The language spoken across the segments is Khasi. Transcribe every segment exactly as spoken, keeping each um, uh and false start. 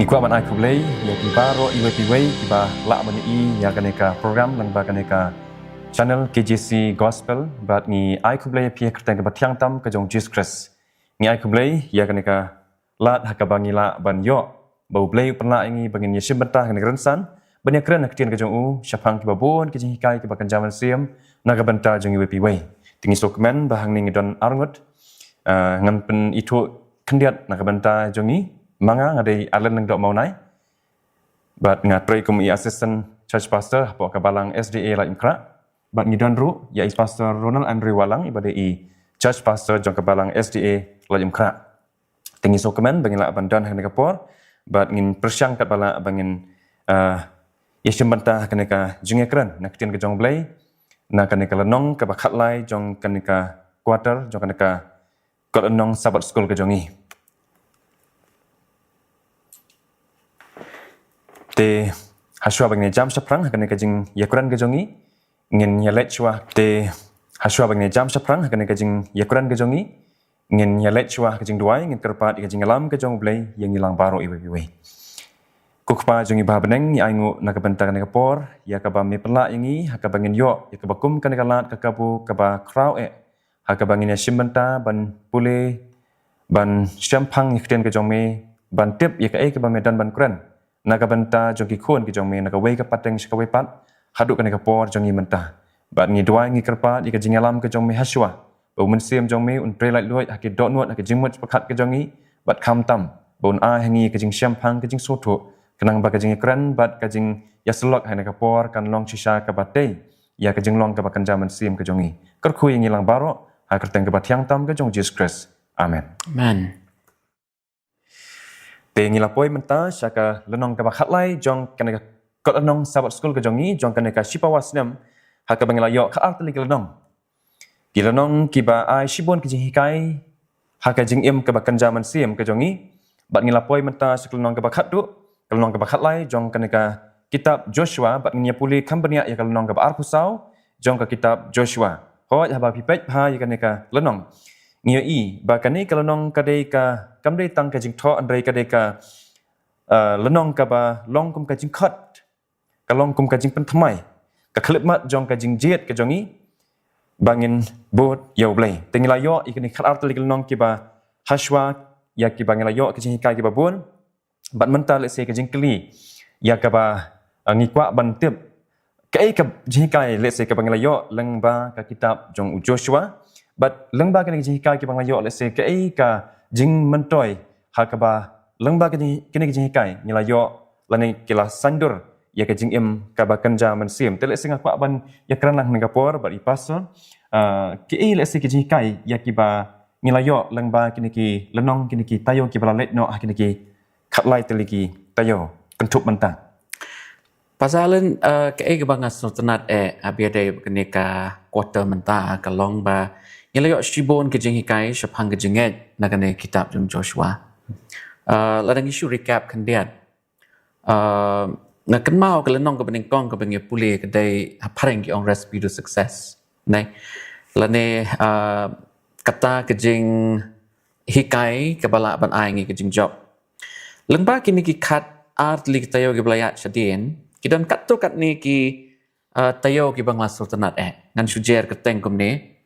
Kwah ban ai khublei ïa phi baroh iwei pa iwei kiba lah ban ïohi ïa kane ka program lyngba kane ka channel K J C Gospel, bad ngi ai khublei ïa phi ha ka kyrteng kaba thiang tam ka jong Jisu Khrist. Ngi ai khublei ïa kane ka lad ha kaba ngi lah ban ïoh ba U Blei u pynlah ïa ngi ba ngin ïashim bynta ha kane ka rynsan ban ïakren ha ka ktien ka jong u shaphang kiba bun ki jinghikai kiba kynja mynsiem na ka bynta jong iwei pa iwei. Te ngi sngewkmen ba hangne ngi don arngut, ah, ngan pynithuh khyndiat na ka bynta jong ngi. Ma nga, nga dei Allen Lyngdoh Mawnai, bad nga trei kum i Assistant Church Pastor hapoh ka balang S D A Laitumkhrah. Bad ngi don ruh ïa i Pastor Ronald Andrew Walang, iba dei i Church Pastor jong ka balang S D A Laitumkhrah. Te ngi sngewkmen ba ngin lah ban don ha kane ka por, bad ngin pyrshang katba lah ba ngin, ah, ïashim bynta ha kane ka jingïakren na ka ktien ka jong U Blei na kane ka lynnong kaba khatlai jong kane ka quarter jong kane ka kot lynnong Sabbath School ka jong ngi. Te hashwa ba ngin ïajam shaphrang ha kane ka jingïakren ka jong ngi, ngin ïaleit shwa. Te hashwa ba ngin ïajam shaphrang ha kane ka jingïakren ka jong ngi, ngin ïaleit shwa ha ka jingduwai, ngin kyrpad ïa ka jingïalam ka jong U Blei ïa ngi lang baroh iwei pa iwei. Ko Kpa jong ngi ba ha bneng, ngi ainguh na ka bynta kane ka por ïa kaba me pynlah ïa ngi ha kaba ngin ïoh ïa kaba kum kane ka lad ka kabu kaba khraw eh, ha kaba ngin ïashim bynta ban pule, ban shemphang ïa ka ktien ka jong me, ban tip ïa kaei kaba me don ban kren na ka bynta jong ki khun ki jong me na kawei ka pateng sha kawei pat, haduh kane ka por jong ngi mynta. Bad ngi duwai, ngi kyrpad ïa ka jingïalam ka jong me hashwa, ba u Mynsiem jong me un trei laitluid ha ki dohnud, ha ki jingmut pyrkhat ka jong ngi, bad khamtam ba un ai ha ngi ka jingshemphang, ka jingsngewthuh, khnang ba ka jingïakren bad ka jingïasyllok ha kane ka por kan long shisha kaba tei ïa ka jinglong kaba kynja mynsiem ka jong ngi. Kyrkhu ïa ngi lang baroh ha ka kyrteng kaba thiang tam ka jong Jisu Khrist. Amen. Amen. Te ngi la poi mynta sha ka lynnong kaba khatlai jong kane ka kot lynnong Sabbath School ka jong ngi jong kane ka shipawa snem, ha kaba ngi la ïoh khatar tylli ki lynnong. Ki lynnong kiba ai shibun ki jinghikai ha ka jingim kaba kynja mynsiem ka jong ngi. Bad ngi la poi mynta sha ka lynnong kaba khatduh, ka lynnong kaba khatlai jong kane ka kitab Joshua, bad ngin ïa pule kham bniah ïa ka lynnong kaba arphew saw jong ka kitab Joshua. Hooid, haba phi peit bha ïa kane ka lynnong, ngi ïohi ba kane ka lynnong ka dei ka, kam dei tang ka jingthoh, hynrei ka dei ka, ah, lynnong kaba long kum ka jingkhot, ka long kum ka jingpynthymmai, ka khyllipmat jong ka jingjied ka jong ngi ba ngin bud ïa U Blei. Te ngi la ïoh ïa kine khatar tylli ki lynnong kiba hashwa ïa kiba ngi la ïoh ki jinghikai kiba bun. Bad mynta lehse ka jingkylli ïa kaba, ah, ngi kwah ban tip, kaei ka jinghikai lehse kaba ngi la ïoh lyngba ka kitab jong u Joshua? Bad lyngba kine ki jinghikai kiba ngi la ïoh, lehse kaei ka jingmyntoi ha kaba lyngba kine, kine ki jinghikai ngi la ïoh lane ki la saiñdur ïa ka jingim kaba kynja mynsiem? Te lehse nga kwah ban ïakren lang ha kane ka por bad i Pastor, ah, kaei lehse ki jinghikai ïa kiba ngi la ïoh lyngba kine ki lynnong, kine ki taïew kiba la leit noh ha kine ki khatlai tylli ki taïew kynthup mynta? Pastor Allen, eh, kaei kaba nga sngewtynnat eh, ha ba ïadei bad kane ka quarter mynta ka long ba ngi la ïoh shibun ki jinghikai shaphang ki jingngeit na kane ka kitab jong Joshua. Eh, lada ngi shu recap khyndiat, eh, nga kynmaw ka lynnong kaba nyngkong kaba ngi pule ka dei ha phareng ki ong Recipe to Success. Nai, lane, eh, kata ka jinghikai kaba lah ban ai ngi ka jingjop. Lyngba kine ki khatar tylli ki taïew kiba la ïaid shadien, ki don katto katne ki, ah, taïew kiba nga la sngewtynnat eh. Ngan shu jer kyrteng kumne.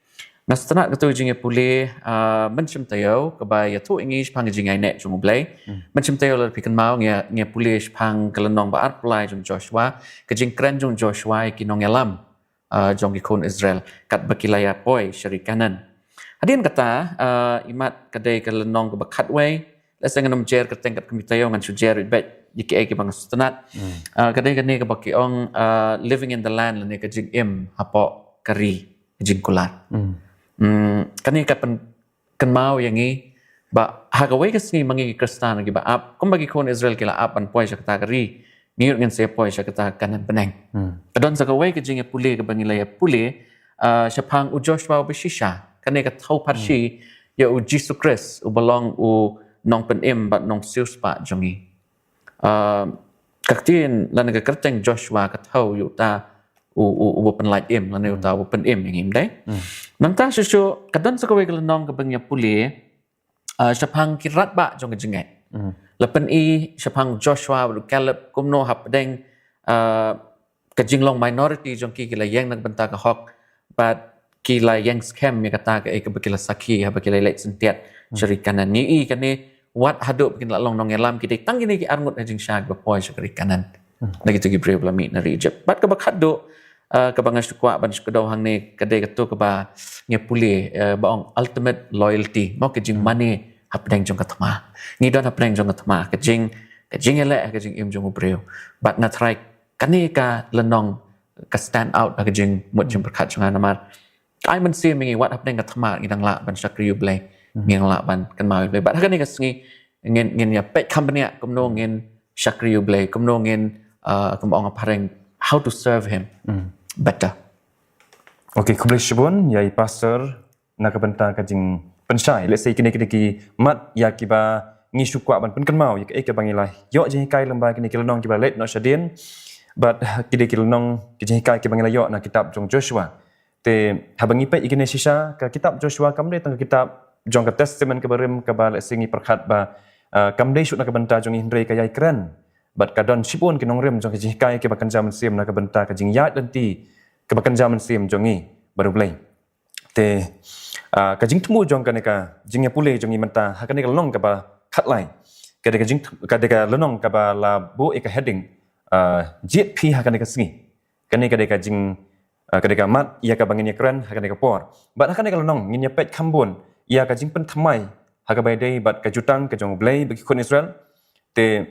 Nga sngewtynnat katto ka jingïapule, ah, mynshem taïew kaba ïathuh ïa ngi shaphang ka jingïaineh jong U Blei. Hmm. Mynshem taïew, lada phi kynmaw, ngi ïa, ngi ïapule shaphang ka lynnong ba arphew lai jong Joshua, ka jingkren jong Joshua ïa ki nongïalam, ah, jong ki khun Israel katba ki la ïa poi sha ri Kanaan. Hadien kata, ah, imat ka dei ka lynnong kaba khatwei, lehse ngan ym jer kyrteng kat kum ki taïew, ngan shu jer beit ïa kiei kiba nga sngewtynnat. Hmm. Ah, ka dei kane kaba ki ong, ah, Living in the Land, lane ka jingim hapoh ka ri jingkular. Hmm. Hmm, kane ka pyn kynmaw ïa ngi ba ha kawei ka sngi ma ngi ki Khristan kiba ap, kumba ki khun Israel ki la ap ban poi sha kata ka ri, ngi ruh ngin sa ïa poi sha kata ka Kanaan bneng. Hmm. Ka don sa kawei ka jingïapule kaba ngi la ïapule, ah, shaphang u Joshua uba shisha, kane ka thew pharshi, hmm, ïa u Jisu Khrist uba long u nongpynim bad nongsiewspah jong ngi. Ah, ka ktien lane ka kyrteng Joshua ka thew ïa uta u, u, uba pynlait im, lane uta, hmm, uba pynim ïa ngi, ym dei? Hmm. Nangta shuh shuh ka don sa kawei ka lynnong kaba ngi ïapule, ah, shaphang ki radbah jong ka jingngeit. Hmm. la pyni shaphang Joshua bad u Caleb kumno hapdeng, ah, ka jinglong minority jong ki, ki la ïeng na ka bynta ka hok, bad ki la ïeng skhem ïa kata kaei kaba ki la sakhi haba ki la leit syntiat sha ri Kanaan. Ngi i kane, wat haduh ba kin la long nongïalam, ki dei tang kine ki arngut ha jingshisha ba poi sha ka ri Kanaan. Na kito ki briew ba la mih na ri Egypt. Bad kaba khatduh, ah, kaba nga shu kwah ban shu kdew hangne ka dei kato kaba ngi pule, eh, ba ong ultimate loyalty, mo, ka jingmane hapdeng jong ka thma. Ngi don hapdeng jong ka thma, ka jing, ka jingïaleh, ka jingim jong u briew. Bad nga tharai kane ka lynnong ka stand out ha ka jingmut jingpyrkhat jong nga namar ai mynsiem ïa ngi wat hapdeng ka thma ngi dang lah ban shakri ïa u Blei, ngi dang lah ban kynmaw ïa u Blei. Bad ha kane ka sngi ngin, ngin ïa peit kham bniah kumno ngin shakri ïa u Blei, kumno ngin, ah, kumba ong ha phareng, how to serve him better. Okay, khublei shibun ïa i pastor na ka bynta ka jingpynshai. Let's say kine, kine ki mat ïa kiba ngi shu kwah ban pynkynmaw ïa kaei kaba ngi la ïoh jinghikai lyngba kine ki lynnong kiba la leit noh shadien. Bad kine ki lynnong, ki jinghikai kiba ngi la ïoh na kitab jong Joshua. Te haba ngi peit ïa kine shisha, ka kitab Joshua kam dei tang ka kitab jong ka Testament kaba rim kaba, let's say, ngi pyrkhat ba, ah, kam dei shuh na ka bynta jong ngi hynrei ka ïai kren. Bad ka don shibun ki nongrim jong ka jinghikai kiba kynja mynsiem na ka bynta ka jingïaid lynti kaba kynja mynsiem jong ngi bad u Blei. Te, ah, ka jingthmu jong kane ka jingïapule jong ngi mynta ha kane ka lynnong kaba khatlai, ka dei ka jing, ka dei ka lynnong kaba la buh ïa ka heading, ah, Jied Phi Ha Kane Ka Sngi. Kane ka dei ka jing, ah, ka dei ka mat ïa kaba ngin ïakren ha kane ka por. Bad ha kane ka lynnong ngin ïa peit kham bun ïa ka jingpynthymmai ha kaba ïadei bad ka jutang ka jong u Blei bad ki khun Israel. Te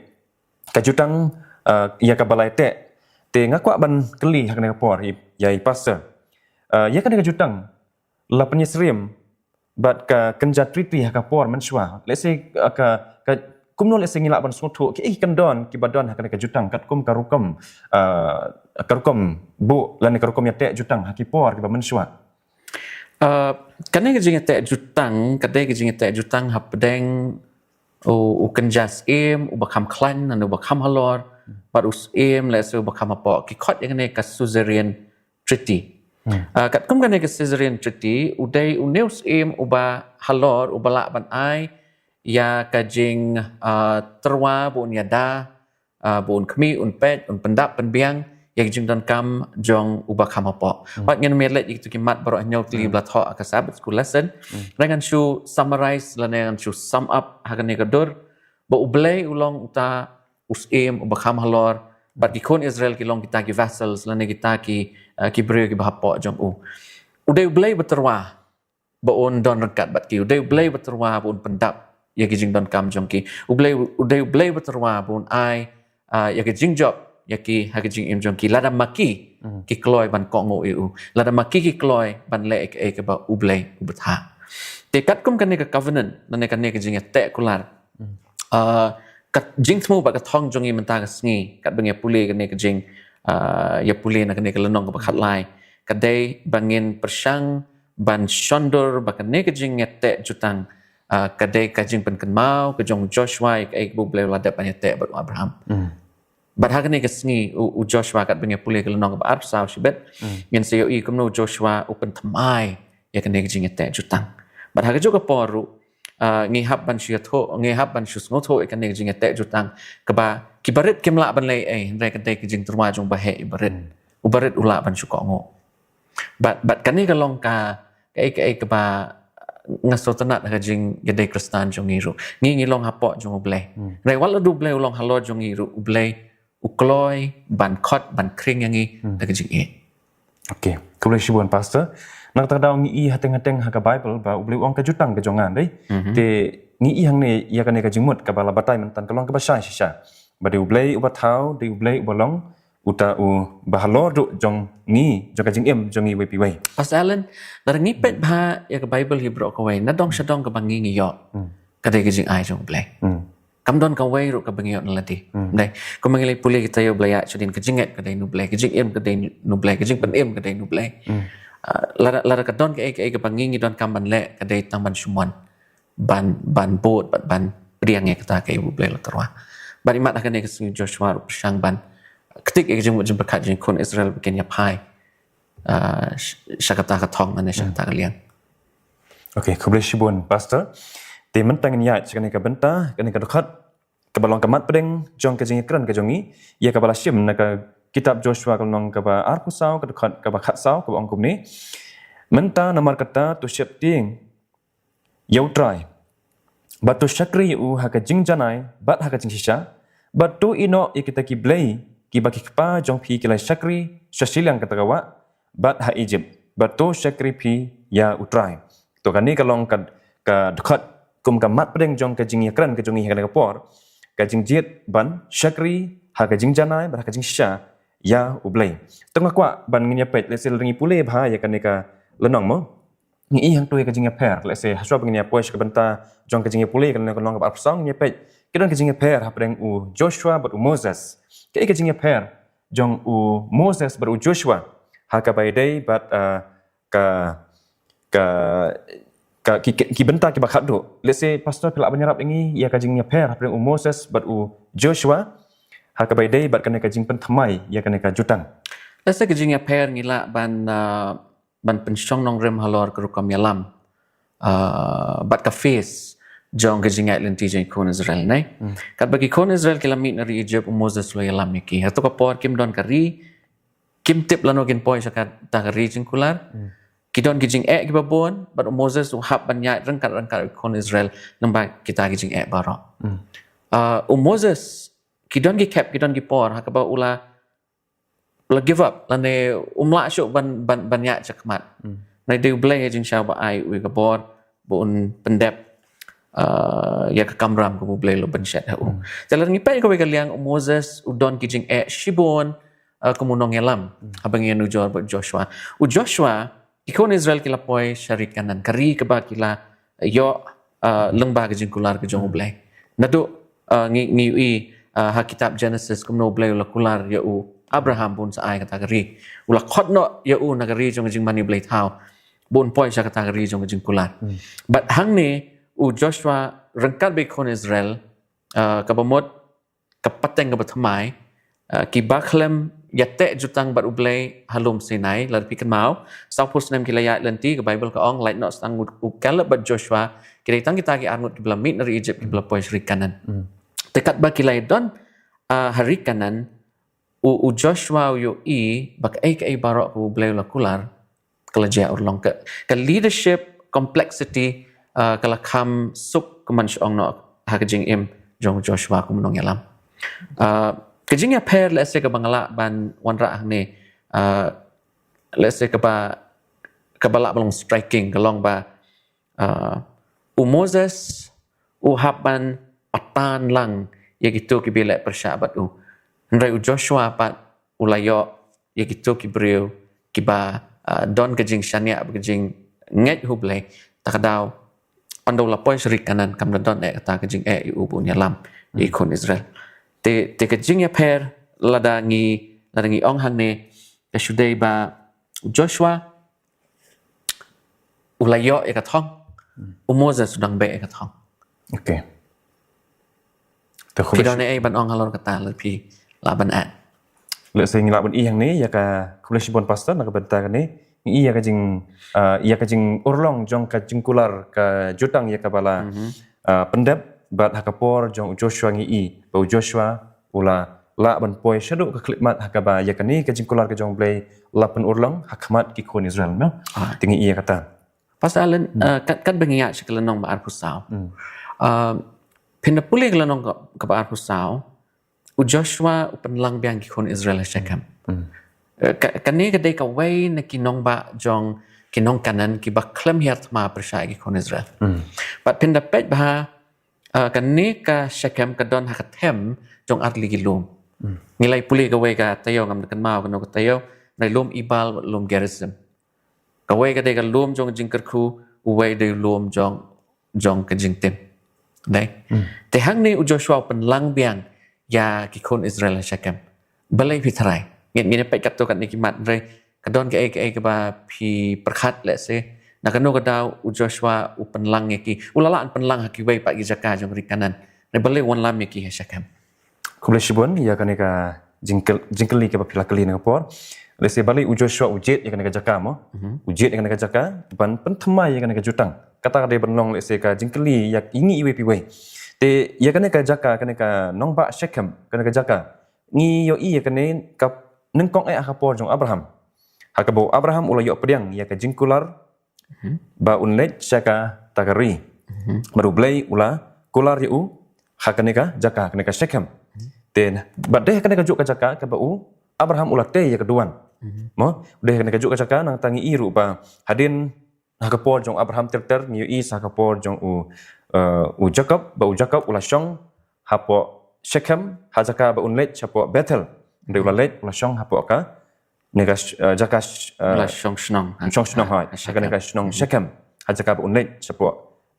ka jutang, ah, ïa kaba la ïateh. Te nga kwah ban kylli ha kane ka por ïa, ïa i pastor. Ah, ïa kane ka jutang la pynïasyriem bad ka kynja treaty ha ka por mynshuwa. Let's say, ah, ka, ka, kumno, let's say, ngi lah ban sngewthuh kiei ki kyndon kiba don ha kane ka jutang katkum ka rukom, ah, ka rukom buh lane ka rukom ïateh jutang ha ki por kiba mynshuwa. Ah, kane ka jingïateh jutang ka dei ka jingïateh jutang hapdeng u, u kynja syiem uba kham khlaiñ lane uba kham halor bad u syiem, let's say, uba kham hapoh. Ki khot ïa kane ka suzerain treaty. Ah, katkum kane ka suzerain treaty, u dei une u syiem uba halor uba lah ban ai ïa ka jing, ah, tyrwa ba un ïada, ah, ba un khmih, un peit, un pyndap pynbiang ïa ka jingdonkam jong uba kham hapoh. Bad ngin ym leit ïa kito ki mat baroh hynñiew tylli ba la thoh ha ka Sabbath School lesson. Hynrei ngan shu summarize lane ngan shu sum up ha kane ka dur ba u Blei u long uta u syiem uba kham halor, bad ki khun Israel ki long kita ki vassals lane kita ki, eh, ki briew kiba hapoh jong u. U dei u Blei ba tyrwa ba un don ryngkat bad ki. U dei u Blei ba tyrwa ba un pyndap ïa ki jingdonkam jong ki. U Blei, u dei u Blei ba tyrwa ba un ai, ah, ïa ki jingjop ïa ki ha ki jingim jong ki. Lada ma ki ki kloi ban kohnguh ïa u, lada ma ki ki kloi ban leh ïa kaei kaba u Blei u bthah. Te katkum kane ka covenant lane kane ka jingïateh kular, ah, ka jingthmu bad ka thong jong ngi mynta ka sngi katba ngi ïa pule kane ka jing, ah, ïa pule na kane ka lynnong kaba khatlai, ka dei ba ngin pyrshang ban shon dur ba kane ka jingïateh jutang, ah, ka dei ka jingpynkynmaw ka jong u Joshua ïa kaei kaba u Blei u la dep ban ïateh bad u Abraham. Bad ha kane ka sngi u, u Joshua katba ngi ïa pule ka lynnong kaba arphew saw shibit, ngin sa ïohi kumno u Joshua u pynthymmai ïa kane ka jingïateh jutang. Bad ha kajuh ka por ruh, ah, ngi hap ban shu ïathuh, ngi hap ban shu sngewthuh ïa kane ka jingïateh jutang kaba ki barit kim lah ban leh ei, hynrei ka dei ka jingtyrwa jong u baheh ïa u barit. U barit u lah ban shu kohnguh. Bad, bad kane ka long ka, kaei, kaei kaba nga sngewtynnat ha ka jingïadei Khristan jong ngi ruh. Ngi, ngi long hapoh jong u Blei. Hynrei wat la u Blei u long halor jong ngi ruh, u Blei u kloi ban khot, ban khring ïa ngi da ka jingïeit. Okay, khublei shibun Pastor. Na kata ka daw ngi i hateng-hateng ha ka Bible ba u Blei u ong ka jutang ka jong nga, dei. Te ngi i hangne ïa kane ka jingmut kaba la batai mynta ka long kaba shai shisha. Ba dei u Blei uba thaw, dei u Blei uba long uta uba halor duh jong ngi, jong ka jingim jong ngi wei pa wei. Pastor Alan, lada ngi peit bha ïa ka Bible hi baroh kawei, na dong sha dong kaba ngi ngi ïoh, ka dei ka jingai jong u Blei. Kam don kawei ruh kaba ngi ïoh na lade. Dei, kumba ngi la pule kita ïa u Blei, ïa shadien ka jingngeit ka dei na u Blei, ka jingim ka dei na u Blei, ka jingpynim ka dei na u Blei. Ah, lada, lada ka don kaei kaei kaba ngi ngi donkam ban leh, ka dei tang ban shu mon, ban, ban bud, ban, ban pdiang ïa kata kaei ba u Blei u la tyrwa. Bad imat ha kane ka sngi u Joshua u pyrshang ban ktik ïa ka jingmut jingpyrkhat jong ki khun Israel ba kin ïa phai, ah, sh-, sha kata ka thong lane sha kata ka liang. Okay, khublei shibun Pastor. Te mynta ngin ïaid sha kane ka bynta, kane ka dkhot. kaba long ka mat pdeng jong ka jingïakren ka jong ngi, ïa kaba la shim na ka kitab Joshua ka lynnong kaba arphew saw, ka dkhot kaba khatsaw, kaba ong kumne: Mynta namar kata to sheptieng ïa U Trai, bad to shakri ïa u ha ka jingjanai bad ha ka jingshisha, bad to ïehnoh ïa kita ki blei kiba ki kpa jong phi ki la shakri sha shiliang kata ka wah bad ha Egypt, bad to shakri phi ïa U Trai. To kane ka long ka, ka dkhot kum ka mat pdeng jong ka jingïakren ka jong ngi ha kane ka por, ka jingjied ban shakri ha ka jingjanai bad ha ka jingshisha ïa U Blei. To nga kwah ban ngin ïa peit, lehse lada ngi pule bha ïa kane ka lynnong mo, ngi i hangto ïa ka jingïapher. Lehse hashwa ba ngin ïa poi sha ka bynta jong ka jingïapule, ka lynnong, ka lynnong kaba arphew saw, ngin ïa peit ki don ka jingïapher hapdeng u Joshua bad u Moses. Kaei ka jingïapher jong u Moses bad u Joshua ha kaba ïadei bad, ah, ka, ka, ka, ki, ki, ki bynta kiba khatduh? Lehse Pastor, phi lah ban ïarap ïa ngi ïa ka jingïapher hapdeng u Moses bad u Joshua ha kaba ïadei bad kane ka jingpynthymmai ïa kane ka jutang? Lehse ka jingïapher ngi lah ban, ah, ban pynshong nongrim halor ka rukom ïalam, ah, bad ka phase jong ka jingïaid lynti jong ki khun Israel, ne? Hmm. Katba ki khun Israel ki la mih na ri Egypt, u Moses u la ïalam ïa ki. Hato ka por kim don ka ri, kim tip lano kin poi sha kata ka ri jingkular. Hmm. Ki don ki jingeh kiba bun, bad u Moses u hap ban ïaid ryngkat ryngkat ki khun Israel lyngba kita ki jingeh baroh. Hmm. Ah, u Moses, ki don ki khep, ki don ki por ha kaba u la, la give up, lane um lah shuh ban, ban, ban ïaid shakhmat. Hmm. Hynrei dei U Blei ha jingshisha uba ai u ïa ka bor ba un pyndep, ah, ïa ka kamram kaba U Blei u la pynshet ha u. Hmm. Te lada ngi peit kawei ka liang, u Moses u don ki jingeh shibun, ah, kum u nongïalam. Hmm. Haba ngi ïanujor bad Joshua. U Joshua, ki khun Israel ki la poi sha ri Kanaan, ka ri kaba ki la ïoh, ah, lyngba ka jingkular ka jong U Blei. Naduh, ah, ngi, ngi ïohi, ah, ha kitab Genesis kumno U Blei u la kular ïa u Abraham ba un sa ai kata ka ri. U la khot noh ïa u na ka ri jong ka jingmane blei thaw ba un poi sha kata ka ri jong ka jingkular. Hmm. Bad hangne u Joshua ryngkat bad ki khun Israel, ah, kaba mut ka pateng kaba thymmai, ah, kiba khlem ïateh jutang bad U Blei ha lum Sinai, lada phi kynmaw, sawphew snem ki la ïaid lynti, ka Baibl ka ong, lait noh sa tang u, u Kaleb bad Joshua, ki dei tang kita ki arngut kiba la mih na ri Egypt, kiba la poi sha ri Kanaan. Hmm. Te katba ki la ïadon, ah, ha ri Kanaan, u, u Joshua u ïohi ba kaei kaei baroh kaba U Blei u la kular, ka la jia urlong. Ka, ka leadership complexity, ah, ka la kham suk ka man shu ong noh ha ka jingim jong Joshua kum u nongïalam. Ah, ka jingïapher lehse kaba nga lah ban wanrah hangne, ah, lehse kaba, kaba lah ban long striking, ka long ba, ah, u Moses u hap ban pyntan lang ïa kito kiba leh pyrshah bad u. Hynrei u Joshua pat u la ïoh ïa kito ki briew kiba, ah, don ka jingshaniah bad ka jingngeit ha U Blei. Ta ka daw, hynda u la poi sha ri Kanaan, kam da don eh kata ka jingeh ïa u ba un ïalam ïa ki khun Israel. Te, te ka jingïapher lada ngi, lada ngi ong hangne, ka shu dei ba u Joshua u la ïoh ïa ka thong, hmm, u Moses u dang beh ïa ka thong. Okay. Te khublei, phi don ei ban ong halor kata lada phi lah ban add? Lehse ngi lah ban ïohi hangne ïa ka, khublei shibun Pastor na ka bynta kane, ngi ïohi ïa ka jing, ah, ïa ka jingurlong jong ka jingkular ka jutang ïa kaba la, mhm, ah, pyndep, bad ha ka por jong u Joshua ngi ïohi ba u Joshua u la lah ban poi shaduh ka khyllipmat ha kaba ïa kane ka jingkular ka jong U Blei la pynurlong ha khmat ki khun Israel, no? Ah. Te ngi ïohi ïa kata. Pastor Alan, hmm, ah, kat, katba ngi ïaid sha ka lynnong ba arphew saw. Hmm. Ah, phin da pule ka lynnong ka, kaba arphew saw, u Joshua u pynlang biang ki khun Israel ha Shechem. Hmm. Eh, ka, kane ka dei kawei na ki nongbah jong ki nong Kanaan kiba khlem hiar thma pyrshah ïa ki khun Israel. Hmm. Bad phin da peit bha, ah, kane ka Shechem ka don ha ka them jong ar tylli ki lum. Hmm. Ngi la ïa pule kawei ka taïew, ngam da kynmaw kano ka taïew, hynrei lum Ebal, lum Gerizim. Kawei ka dei ka lum jong ka jingkyrkhu, uwei dei u lum jong, jong ka jingtim. Dei. Hmm. Te hangne u Joshua u pynlang biang ïa ki khun Israel ha Shechem. Balei phi tharai? Ngin, ngin ïa peit katto katne ki mat, hynrei ka don kaei kaei kaba phi pyrkhat lehse, na kano ka daw u Joshua u pynlang ïa ki, u la lah ban pynlang ha kiwei pat ki jaka jong ri Kanaan, hynrei balei u wanlam ïa ki ha Shechem? Khublei shibun ïa kane ka jingkyl-, jingkylli kaba phi la kylli na ka por. Lehse balei u Joshua u jied ïa kane ka jaka mo? Mhm. U jied ïa kane ka jaka ban pynthymmai ïa kane ka jutang. Kata ka dei ban long lehse ka jingkylli ïa ngi iwei pa iwei. Te ïa kane ka jaka, kane ka nongbah Shekhem, kane ka jaka, ngi ïohi ïa kane ka nyngkong eh ha ka por jong Abraham. Ha kaba u Abraham u la ïoh pdiang ïa ka jingkular ba un leit sha kata ka ri. Bad U Blei u la kular ïa u ha kane ka jaka, kane ka Shekhem. Te bad dei ha kane ka juh ka jaka kaba u Abraham u la tei ïa ka duwan. Mo, dei ha kane ka juh ka jaka nangta ngi ïohi ruh ba hadien ha ka por jong Abraham ter ter ngi ïohi sa ha ka por jong u, eh, u Jakob, ba u Jakob u la shong hapoh Shekhem, ha jaka ba un leit shapoh Bethel. Hynrei u la leit u la shong hapoh kane ka sh-, eh, jaka sh-, eh, La shong shnong. shong shnong, ha, ha kane ka shnong Shekhem, ha jaka ba un leit shapoh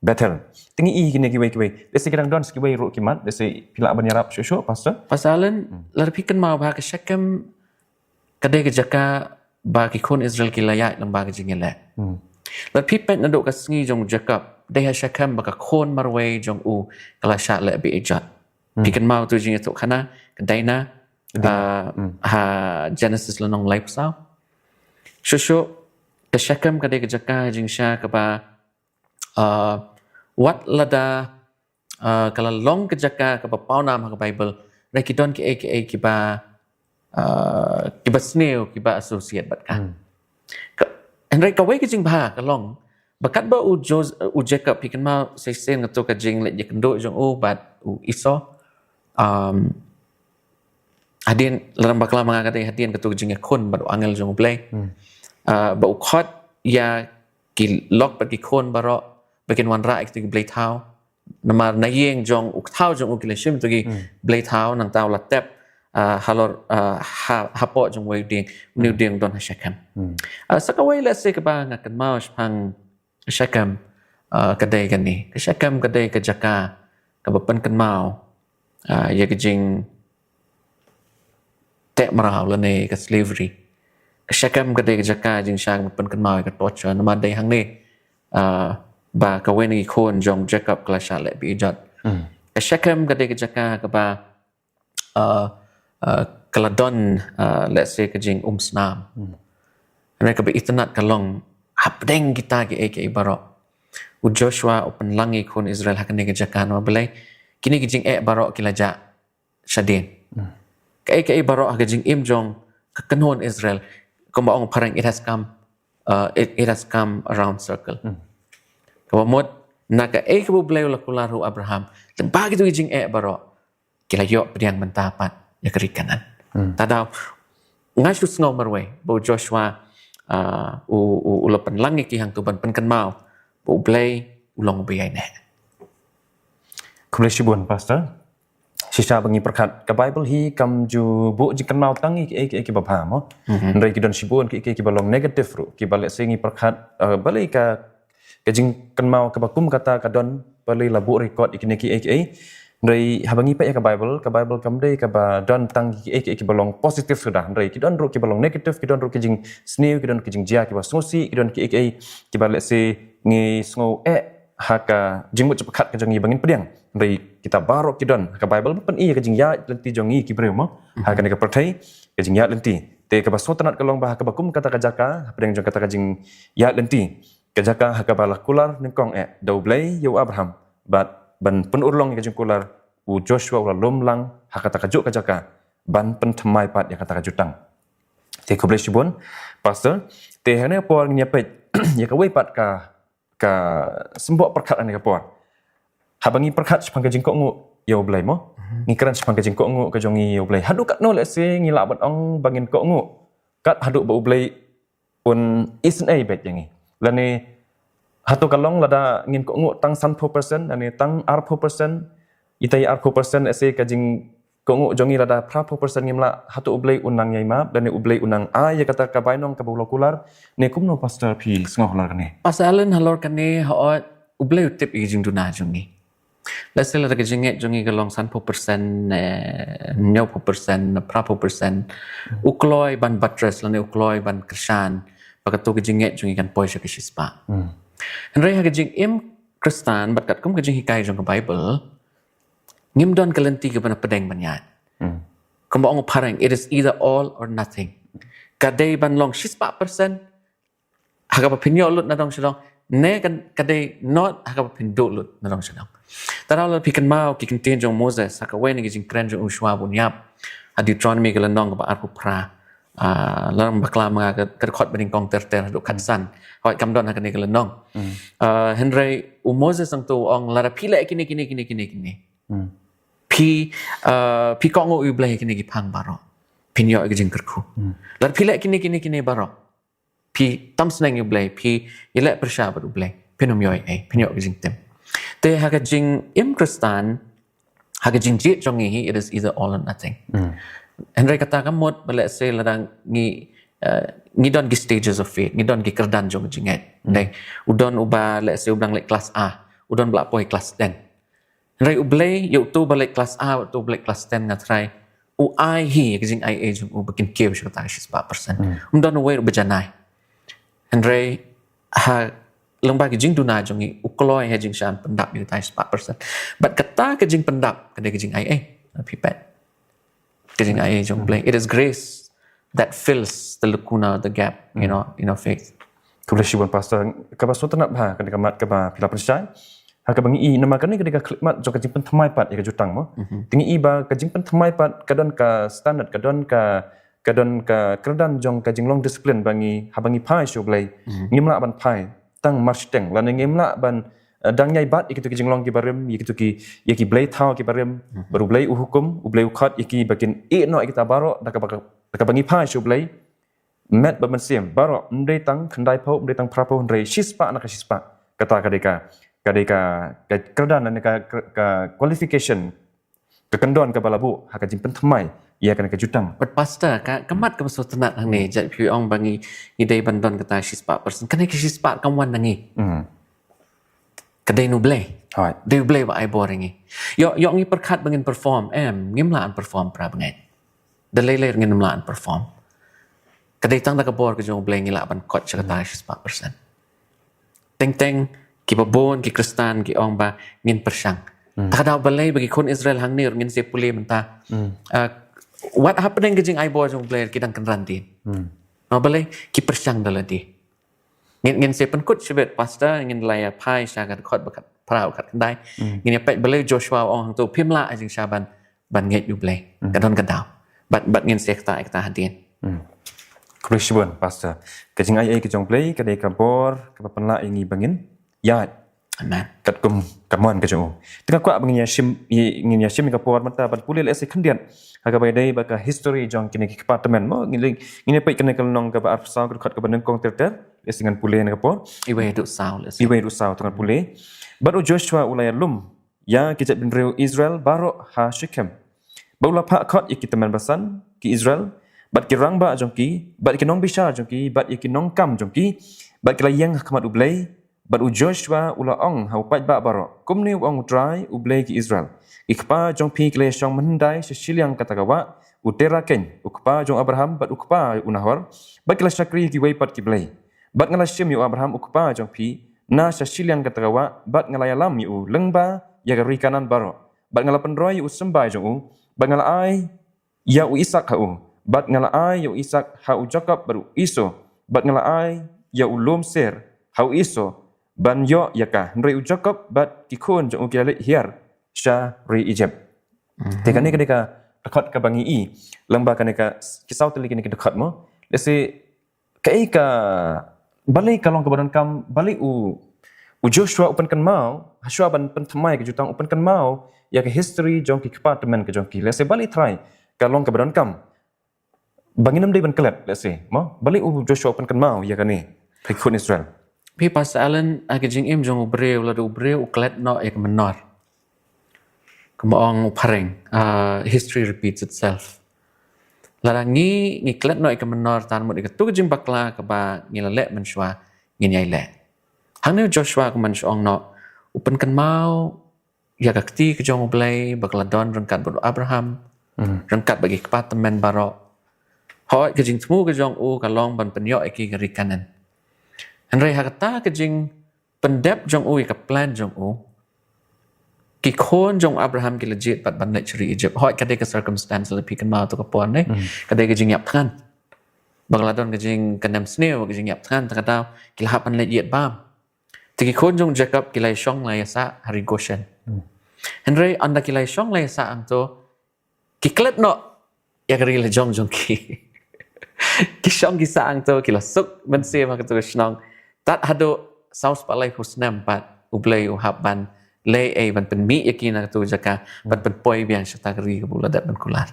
Bethel. Te ngi ïohi kine kiwei kiwei. Lehse ki dang don sa kiwei ruh ki mat, lehse phi lah ban ïarap shuh shuh, Pastor. Pastor Alan, lada phi kynmaw ba ha ka Shekhem ka dei ka jaka ba ki khun Israel ki la ïaid lyngba ka jingïaleh. Lada phi peit naduh ka sngi jong u Jakob, dei ha Shekhem ba ka khun marwei jong u ka la shah leh beieit. Phi kynmaw tu jingïathuhkhana, ka Dinah, ah, ha Genesis lynnong laiphew saw. Shuh shuh, ka Shekhem ka dei ka jaka jingshisha kaba, ah, wat lada, ah, ka la long ka jaka kaba pawnam ha ka Baibl, hynrei ki don kiei kiei kiba, ah, kiba sniew, kiba associate bad ka. Ka, hynrei kawei ka jingbha ka long ba katba u Jos-, u Jakob, phi kynmaw shisien kato ka jingleit ïakynduh jong u bad u Esau. Um, hadien, lada bakla ma nga ka dei hadien kato ka jingïakhun bad u angel jong U Blei. Ah, ba u khot ïa ki lok bad ki khun baroh ba kin wanrah ïa kito ki blei thaw. Namar na ïing jong u, thaw jong u ki la shim ïa kito ki blei thaw, nangta u la tep, ah, halor, ah, ha, hapoh jong uwei u dieng, une u dieng don ha Shekhem. Ah, sa kawei lehse kaba nga kynmaw shaphang Shekhem, ah, ka dei kane. Ka Shekhem ka dei ka jaka kaba pynkynmaw, ah, ïa ka jingteh mraw lane ka slavery. Ka Shekhem ka dei ka jaka jingshisha kaba pynkynmaw ïa ka torture. Namar dei hangne, ah, ba kawei na ki khun jong Jakob ka la shah leh beieit. Ka Shekhem ka dei ka jaka kaba, ah, ah, ka la don, ah, lehse ka jingumsnam. Hynrei kaba itynnad ka long hapdeng kita kiei kiei baroh, u Joshua u pynlang ïa ki khun Israel ha kane ka jaka namar balei, kine ki jingeh baroh ki la jah shadien. Kaei kaei baroh ha ka jingim jong ka kynhun Israel, kumba ong phareng, it has come, uh, it, it has come around circle. Kaba mut, na kaei kaba U Blei u la kular ha u Abraham, lyngba kito ki jingeh baroh, ki la ïoh pdiang mynta pat ïa ka ri Kanaan. Ta da, nga shu sngew marwei ba u Joshua, uh, u, u, u la pynlang ïa ki hangto ban pynkynmaw ba U Blei u long uba ïaineh. Khublei shibun, Pastor. Shisha ba ngi pyrkhat, ka Baibl hi kam ju buh jingkynmaw tang ïa kiei kiei kiba bha mo. Hynrei ki don shibun kiei kiei kiba long negative ruh, kiba lehse ngi pyrkhat, eh, balei ka, ka jingkynmaw kaba kum kata ka don, balei la buh record ïa kine kiei kiei. Hynrei haba ngi peit ïa ka Baibl, ka Baibl kam dei kaba don tang kiei kiei kiba long positive suda. Hynrei ki don ruh kiba long negative, ki don ruh ki jingsniew, ki don ki jingjia kiba sngewsih, ki don kiei kiei kiba lehse ngi sngew eh ha ka jingmut jingpyrkhat ka jong ngi ba ngin pdiang. Hynrei kita baroh ki don ha ka Baibl ba pyni ïa ka jingïaid lynti jong ngi ki briew mo. Ha kane ka pyrthei, ka jingïaid lynti. Te kaba sngewtynnad ka long ba ha kaba kum kata ka jaka, hapdeng jong kata ka jingïaid lynti, ka jaka ha kaba la kular nyngkong eh da U Blei ïa u Abraham bad ban pynurlong ïa ka jingkular, u Joshua u la lum lang ha kata kajuh ka jaka ban pynthymmai pat ïa kata ka jutang. Te khublei shibun, Pastor. Te ha kane ka por ngin ïa peit ïa kawei pat ka, ka symboh pyrkhat ha kane ka por. Haba ngi pyrkhat shaphang ka jingkohnguh ïa U Blei mo, ngi kren shaphang ka jingkohnguh ka jong ngi ïa U Blei. Haduh katno lehse ngi lah ban ong ba ngin kohnguh kat haduh ba U Blei un isynei beit ïa ngi? Lane hato ka long lada ngin kohnguh tang sanphew percent lane tang arphew percent? Ita i arphew percent, lehse ka jingkohnguh jong ngi lada phraphew percent ngim lah, hato U Blei un nang ïai map lane U Blei un nang ai ïa kata ka bainong kaba u la kular? Ne kumno, Pastor, phi sngew halor kane? Pastor Alan, halor kane, hooid, U Blei u tip ïa ka jingduna jong ngi. Lehse lada ka jingngeit jong ngi ka long sanphew percent, eh, hynñiewphew percent, phraphew percent, u kloi ban buttress lane u kloi ban kyrshan ba kato ka jingngeit jong ngi kan poi sha ka shispah. Hynrei ha ka jingim Khristan bad katkum ka jinghikai jong ka Baibl, ngim don ka lynti kaba na pdeng ban ïaid. Kumba ong u phareng, it is either all or nothing. Ka dei ban long shispah percent, ha kaba phin ïoh lut na dong sha dong, Ne ka, ka dei not ha kaba phin duh lut na dong sha dong. Te lada phi kynmaw ki kyntien jong u Moses ha kawei na ki jingkren jong u shuwa ba un ïap, ha Deuteronomy ka lynnong kaba arphew phra. Ah, lada ngam bakla ma nga ka, ka dkhot ba nyngkong ter ter haduh khatsan. Hooid, kam don ha kane ka lynnong. Ah, hynrei u Moses hangto u ong, lada phi leh kine, kine, kine, kine, kine, phi, ah, phi kohnguh ïa U Blei ha kine ki phang baroh, phin ïoh ïa ka jingkyrkhu. Lada phi leh kine, kine, kine baroh, phi tam sneng ïa U Blei, phi ïaleh pyrshah bad U Blei, phin ym ïoh ei, phin ïoh ka jingtim. Te ha ka jingim Khristan, ha ka jingjied jong ngi hi, it is either all or nothing. Hynrei kata ka mut ba leh se lada ngi, eh, ngi don ki stages of faith, ngi don ki kyrdan jong ka jingngeit. Dei, u don uba leh se u dang leh klas A, u don ba la poi klas ten. Hynrei U Blei, ïa uto ba leh klas A, uto ba leh klas ten nga tharai u ai hi ka jingaiei jong u ba kin kiew sha kata ka shispah percent. Ym don uwei ruh ba janai. Hynrei ha lyngba ka jingduna jong ngi, u kloi ha jingshan pyndap ïa kata ka shispah percent. Bad kata ka jingpyndap ka dei ka jingaiei. Phi peit, ka jingaiei jong U Blei. It is grace that fills the lacuna, the gap, you know, in our faith. Khublei shibun Pastor, kaba sngewtynnat bha ka dei ka mat kaba phi la pynshai. Ha kaba ngi i, namar kane ka dei ka khyllipmat jong ka jingpynthymmai pat ïa ka jutang mo. Te ngi i ba ka jingpynthymmai pat ka don ka standard, ka don ka, ka don ka kyrdan jong ka jinglong discipline ba ngi, haba ngi phai sha U Blei, ngim lah ban phai tang marshiteng, lane ngim lah ban, eh, dang ïai bat ïa kito ki jinglong kiba rim, ïa kito ki, ïa ki blei thaw kiba rim, bad U Blei u hukum, U Blei u khot ïa ki ba kin ïeh noh ïa kita baroh da kaba, da kaba ngi phai sha U Blei. Met bad mynsiem baroh, ym dei tang khyndai phew, ym dei tang phra phew, hynrei shispah na ka shispah. Kata ka dei ka, ka dei ka, ka kyrdan lane ka, ka, ka qualification, ka kyndon kaba la buh ha ka jingpynthymmai ïa kane ka jutang. But Pastor, ka, ka mat kaba sngewtynnat hangne, jait phi ong ba ngi, ngi dei ban don kata shispah percent. Kane ka shispah kam wan na ngi. Ka dei na U Blei. Hooid. Dei U Blei ba ai bor ïa ngi. Ïoh, ïoh ngi pyrkhat ba ngin perform, em, ngim lah ban perform para bangeit. Da lei lei ngin ym lah ban perform. Ka dei tang da ka bor ka jong U Blei ngi lah ban koit sha kata shispah percent. Teng teng kiba bun ki Khristan ki ong ba ngin pyrshang. Ta ka daw balei ba ki khun Israel hangne ruh ngin sa pule mynta. Ah, wat hapdeng ka jingai bor jong U Blei ki dang kynran dien. Namar balei, ki pyrshang da lade. Ngin, ngin sa pynkut shibit Pastor, ngin la ïa phai sha ka dkhot ba khatphra, khatkhyndai. Ngin ïa peit balei Joshua u ong hangto, phim lah ha jingshisha ban, ban ngeit ïa U Blei. Ka don ka daw. Bad, bad ngin sa ktah, ktah hadien. Khublei shibun Pastor. Ka jingaiei ka jong U Blei ka dei ka bor kaba pynlah ïa ngi ba ngin ïaid. Amen. Katkum ka mon ka jong u. Te nga kwah ba ngin ïa shim, ngin ïa shim ïa ka por mynta ban pule lehse khyndiat ha kaba ïadei bad ka history jong kine ki kpa tymmen mo. Ngin, ngin ïa peit kane ka lynnong kaba arphew saw, ka dkhot kaba nyngkong ter ter. Lehse ngan pule na ka por. Iwei haduh saw, lehse. Iwei haduh saw, to ngan pule. Bad u Joshua u la ïalum ïa ki jaitbynriew Israel baroh ha Shekhem. Bad u la phah khot ïa ki tymmen basan ki Israel, bad ki rangbah jong ki, bad ki nongbishar jong ki, bad ïa ki nongkam jong ki, bad ki la ïeng ha khmat U Blei. Bad u Joshua u la ong ha u paidbah baroh, kumne u ong U Trai, U Blei ki Israel: Ki kpa jong phi ki la ïashong mynhyndai sha shiliang kata ka wah u Tera keiñ, u kpa jong u Abraham bad u kpa u Nahor, bad ki la shakri ïa kiwei pat ki blei. Bad nga la shim ïa u Abraham u kpa jong phi na sha shiliang kata ka wah, bad nga la ïalam ïa u lyngba ïa ka ri Kanaan baroh. Bad nga la pynroi ïa u symbai jong u, bad nga la ai ïa u Isaak ha u, bad nga la ai ïa u Isaak ha u Jakob bad u Esau, bad nga la ai ïa u lum Seir ha u Esau ban ïoh ïa ka. Hynrei u Jakob bad ki khun jong u ki la leit hiar sha ri Egypt. Te kane ka dei ka dkhot kaba ngi i lyngba kane ka, ki saw tylli kine ki dkhot mo. Lehse kaei ka, balei ka long kaba donkam, balei u, u Joshua u pynkynmaw, hashwa ban pynthymmai ka jutang, u pynkynmaw ïa ka history jong ki kpa tymmen ka jong ki. Lehse balei trai ka long kaba donkam ba ngin ym dei ban klet, lehse mo, balei u Joshua u pynkynmaw ïa kane ha ki khun Israel? Phi Pastor Alan, ha ka jingim jong u briew, lada u briew u klet noh ïa ka mynnor, kumba ong u phareng, ah, history repeats itself. Lada ngi, ngi klet noh ïa ka mynnor, tang mut ïa kato ka jingbakla kaba ngi la leh mynshuwa ngin ïai leh. Hangne u Joshua, kumba nga ong noh, u pynkynmaw ïa ka kti ka jong U Blei ba ka la don ryngkat bad u Abraham, ryngkat bad ki kpa tymmen baroh. Hooid, ka jingthmu ka jong u ka long ban pynïoh ïa ki ka ri Kanaan. Hynrei ha kata ka jing pyndep jong u ïa ka plan jong u, ki khun jong u Abraham ki la jied pat ban leit sha ri Egypt. Hooid, ka dei ka circumstance, lada phi kynmaw to ka por ne, ka dei ka jingïap thngan. Ba ka la don ka jingkynnoh sniew, ka jingïap thngan, ta ka daw ki la hap ban leit ïeit bam. Te ki khun jong Jakob ki la ïashong la ïasah ha ri Goshen. Hynrei ynda ki la ïashong la ïasah hangto, ki klet noh ïa ka ri la jong jong ki. Ki shong ki sah hangto, ki la suk mynsiem ha kato ka shnong. Tad haduh saw spah laiphew snem pat U Blei u hap ban leh ei ban pynmih ïa ki na kato ka jaka, ban pynpoi biang sha kata ka ri kaba u la dep ban kular.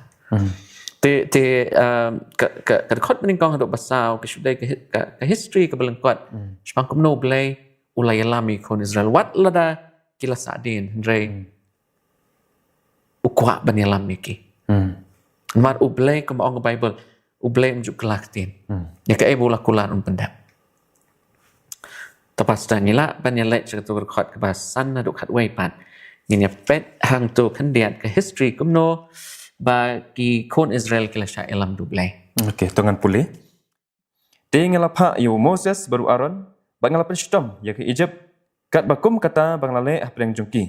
Te, te, um, ka, ka, ka dkhot banyngkong haduh ba saw, ka shu dei ka hi-, ka, ka history kaba lyngkot. Shaphang kumno U Blei u la ïalam ïa ki khun Israel. Wat lada ki la sahdien, hynrei u kwah ban ïalam ïa ki. Namar U Blei, kumba ong ka Bible, U Blei um ju kylla ktien. Ïa kaei ba u la kular un pyndep. Te pastor, ngi lah ban ïaleit sha kato ka dkhot kaba san haduh khatwei pat. Ngin ïa peit hangto khyndiat ka history kumno ba ki khun Israel ki la shah ïalam da U Blei. Okay, to ngan pule. Te nga la phah ïa u Moses bad u Aaron, bad nga la pynshitom ïa ka Ijipt, katba kum kata ba nga la leh hapdeng jong ki.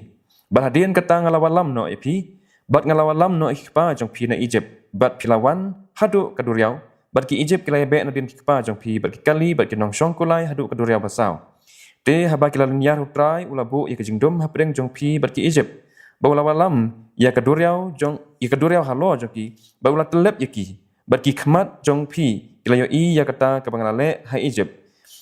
Bad hadien kata nga la wallam noh ïa phi, bad nga la wallam noh ïa ki kpa jong phi na Ijipt, bad phi la wan haduh ka duriaw, bad ki Ijipt ki la ïabeh nadien ki kpa jong phi, bad ki kali, bad ki nongshong kulai haduh ka duriaw basaw. Te haba ki la lynñiar, U Trai u la buh ïa ka jingdum hapdeng jong phi bad ki Ijipt, ba u la wallam ïa ka duriaw jong, ïa ka duriaw halor jong ki, ba u la tyllep ïa ki, bad ki khmat jong phi ki la ïohi ïa kata kaba nga la leh ha Ijipt.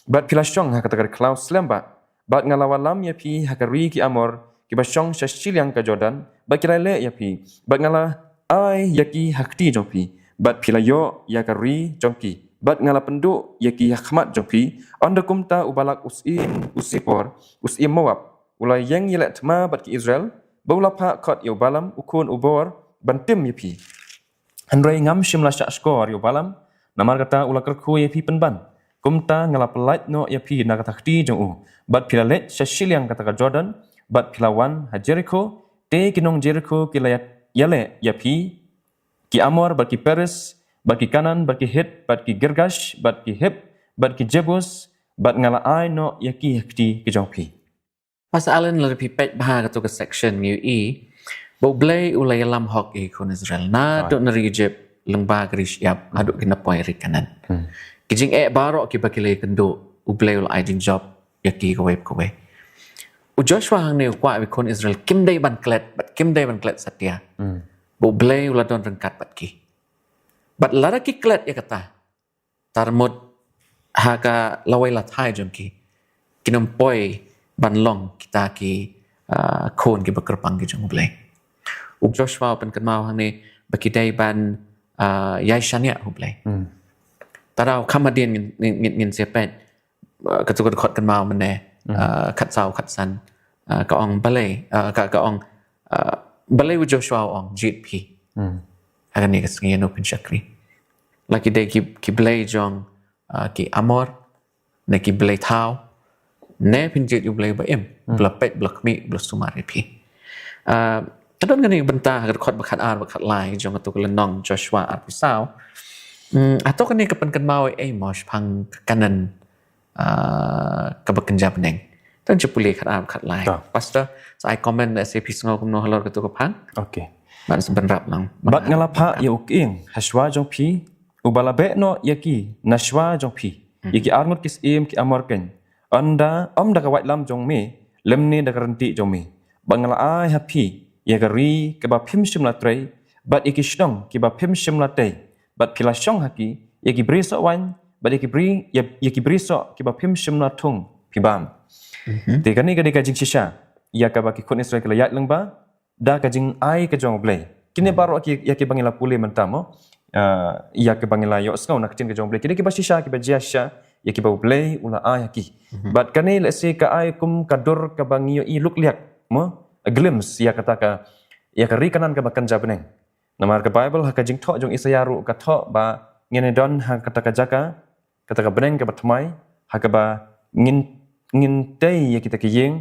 Bad phi la shong ha kata ka ri khlaw slem bah. Bad nga la wallam ïa phi ha ka ri ki Amor, kiba shong sha shiliang ka Jordan, bad ki la leh ïa phi. Bad nga la ai ïa ki ha kti jong phi. Bad phi la ïoh ïa ka ri jong ki. Bad nga la pynduh ïa ki ha khmat jong phi. Ynda kumta u Balak u syiem, u Sipor, u syiem Moab, u la ïeng ïaleh thma bad ki Israel, ba u la phah khot ïa u Balaam, u khun u Beor, ban tim ïa phi. Hynrei ngam shym la shah shkor ïa u Balaam, namar kata u la kyrkhu ïa phi pynban. Kumta nga la pyllait noh ïa phi na kata ka kti jong u, bad phi la leit sha shiliang kata ka Jordan, bad phi la wan ha Jerikho. Te ki nong Jerikho ki la ïa-, ïaleh ïa phi, ki Amor, bad ki Periz, bad ki Kanaan, bad ki Hit, bad ki Girgash, bad ki Hiv, bad ki Jebus, bad nga la ai noh ïa ki ha kti ki jong phi. Pastor Alan, lada phi peit bha kato ka section ngi ïohi ba U Blei u la ïalam hok ïa ki khun Israel naduh na ri Ijipt, lyngba ka ri shyiap, haduh ki la poi ri Kanaan. Ki jingeh baroh kiba ki la ïakynduh, U Blei u la ai jingjop ïa ki kawei pa kawei. U Joshua hangne u kwah ba ki khun Israel kim dei ban klet, bad kim dei ban klet satia. Ba U Blei u la don ryngkat bad ki. Bad lada ki klet ïa kata, tarmut ha ka lawei lathai jong ki, kin ym poi ban long kita ki, ah, khun kiba kyrpang ki jong U Blei. U Joshua u pynkynmaw hangne ba ki dei ban, ah, ïai shaniah ha U Blei. Te dei kham hadien ngin, ngin, ngin, ngin sa peit, ah, kato ka dkhot kynmaw mynne, ah, khatsaw khatsan, ah, ka ong balei, ah, ka, ka ong, ah, balei u Joshua u ong jied phi. Ha kane ka sngi ïano phin shakri. La ki dei ki, ki blei jong, ah, ki Amor, ne ki blei thaw, ne phin jied ïa u Blei ba im, ba la peit, ba la khmih, ba la sumar ïa phi. Ah, ka don kane ka bynta ha ka dkhot ba khatar, ba khatlai jong kato ka lynnong Joshua arphew saw. Hmm, hato kane ka pynkynmaw ei mo shaphang ka Kanaan, ah, kaba kynja bneng. Tang shu pule khatar ba khatlai. Pastor, sa ai comment, lehse phi sngew kumno halor kato ka phang. Okay. Ban sa bynrap lang. Bad nga la phah ïa u kyieng hashwa jong phi, uba la beh noh ïa ki nashwa jong phi, ïa ki arngut ki syiem ki Amor keiñ. Ynda, ym da ka waitlam jong me, lymne da ka ryntih jong me. Bad nga la ai ha phi ïa ka ri kaba phim shym la trei, bad ïa ki shnong kiba phim shym la tei. Bad phi la shong ha ki, ïa ki bri soh waiñ, bad ïa ki bri, ïa, ïa ki bri soh kiba phim shym la thung phi bam. Te kane ka dei ka jingshisha ïa kaba ki khun Israel ki la ïaid lyngba da ka jingai ka jong U Blei. Kine baroh ki, ïa kiba ngi la pule mynta mo, ah, ïa kiba ngi la ïohsngew na ka ktien ka jong U Blei, kine kiba shisha, kiba jia shisha ïa kiba U Blei u la ai ha ki. Bad kane lehse ka ai kum ka dur kaba ngi ïohi lukliak mo, a glimpse ïa kata ka, ïa ka ri Kanaan kaba kynja bneng. Namar ka Bible ha ka jingthoh jong Isaïah ruh ka thoh ba ngin ïa don ha kata ka jaka, kata ka bneng kaba thymmai, ha kaba ngin, ngin tei ïa kita ki ïing,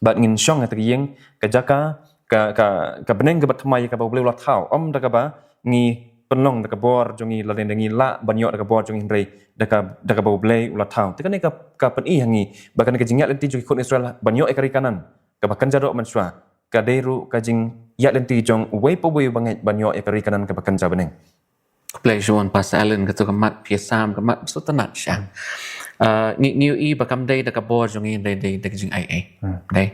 bad ngin shong ha kita ki ïing, ka jaka, ka, ka, ka bneng kaba thymmai kaba U Blei u la thaw, ym da kaba ngi pynlong da ka bor jong ngi, lane da ngi lah ban ïoh da ka bor jong ngi, hynrei da ka, da kaba U Blei u la thaw. Te kane ka, ka pyni ha ngi ba kane ka jingïaid lynti jong ki khun Israel ban ïoh ïa ka ri Kanaan kaba kynja doh mynshuwa, ka dei ruh ka jingïaid lynti jong uwei pa uwei uba ngeit ban ïoh ïa ka ri Kanaan kaba kynja bneng. Khublei shibun Pastor Alan, kato ka mat phi ïasam ka mat sngewtynnat shisha. Ah, ngi ngi ïohi ba kam dei da ka bor jong ngi, dei dei da ka jingaiei. Dei.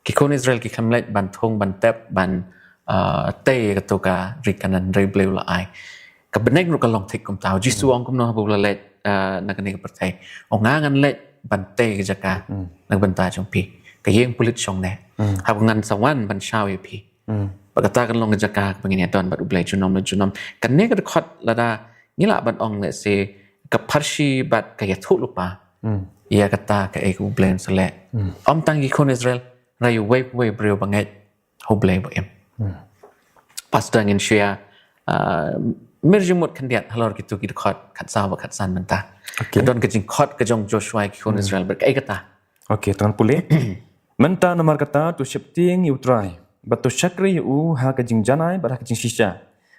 Ki khun Israel ki khlem leit ban thung, ban tep, ban, ah, tei ïa kato ka ri Kanaan, ri U Blei u la ai. Ka bneng ruh ka long thik kumta. U Jisu u ong kumno haba u la leit, ah, na kane ka pyrthei. U ong, nga ngan leit ban tei ka jaka na ka bynta jong phi. Ka ïing pulit shong ne. Haba ngan sa wan ban shaw ïa phi. Bad kata kan long ka jaka kaba ngin ïadon bad U Blei junom la junom. Kane ka dkhot lada ngi lah ban ong lehse ka pharshi bad ka ïathuhlypa ïa kata kaei kaba U Blei un sa leh. Ym tang ki khun Israel, hynrei uwei pa uwei u briew ba ngeit ha U Blei ba im. Pastor, ngin share, ah, mar jingmut khyndiat halor kito ki dkhot khatsaw bad khatsan mynta. Ka don ka jingkhot ka jong Joshua ïa ki khun Israel bad kaei kata. Okay, to ngan pule. Mynta namar kata to sheptieng ïa U Trai, bad to shakri ïa u ha ka jingjanai bad ha ka jingshisha.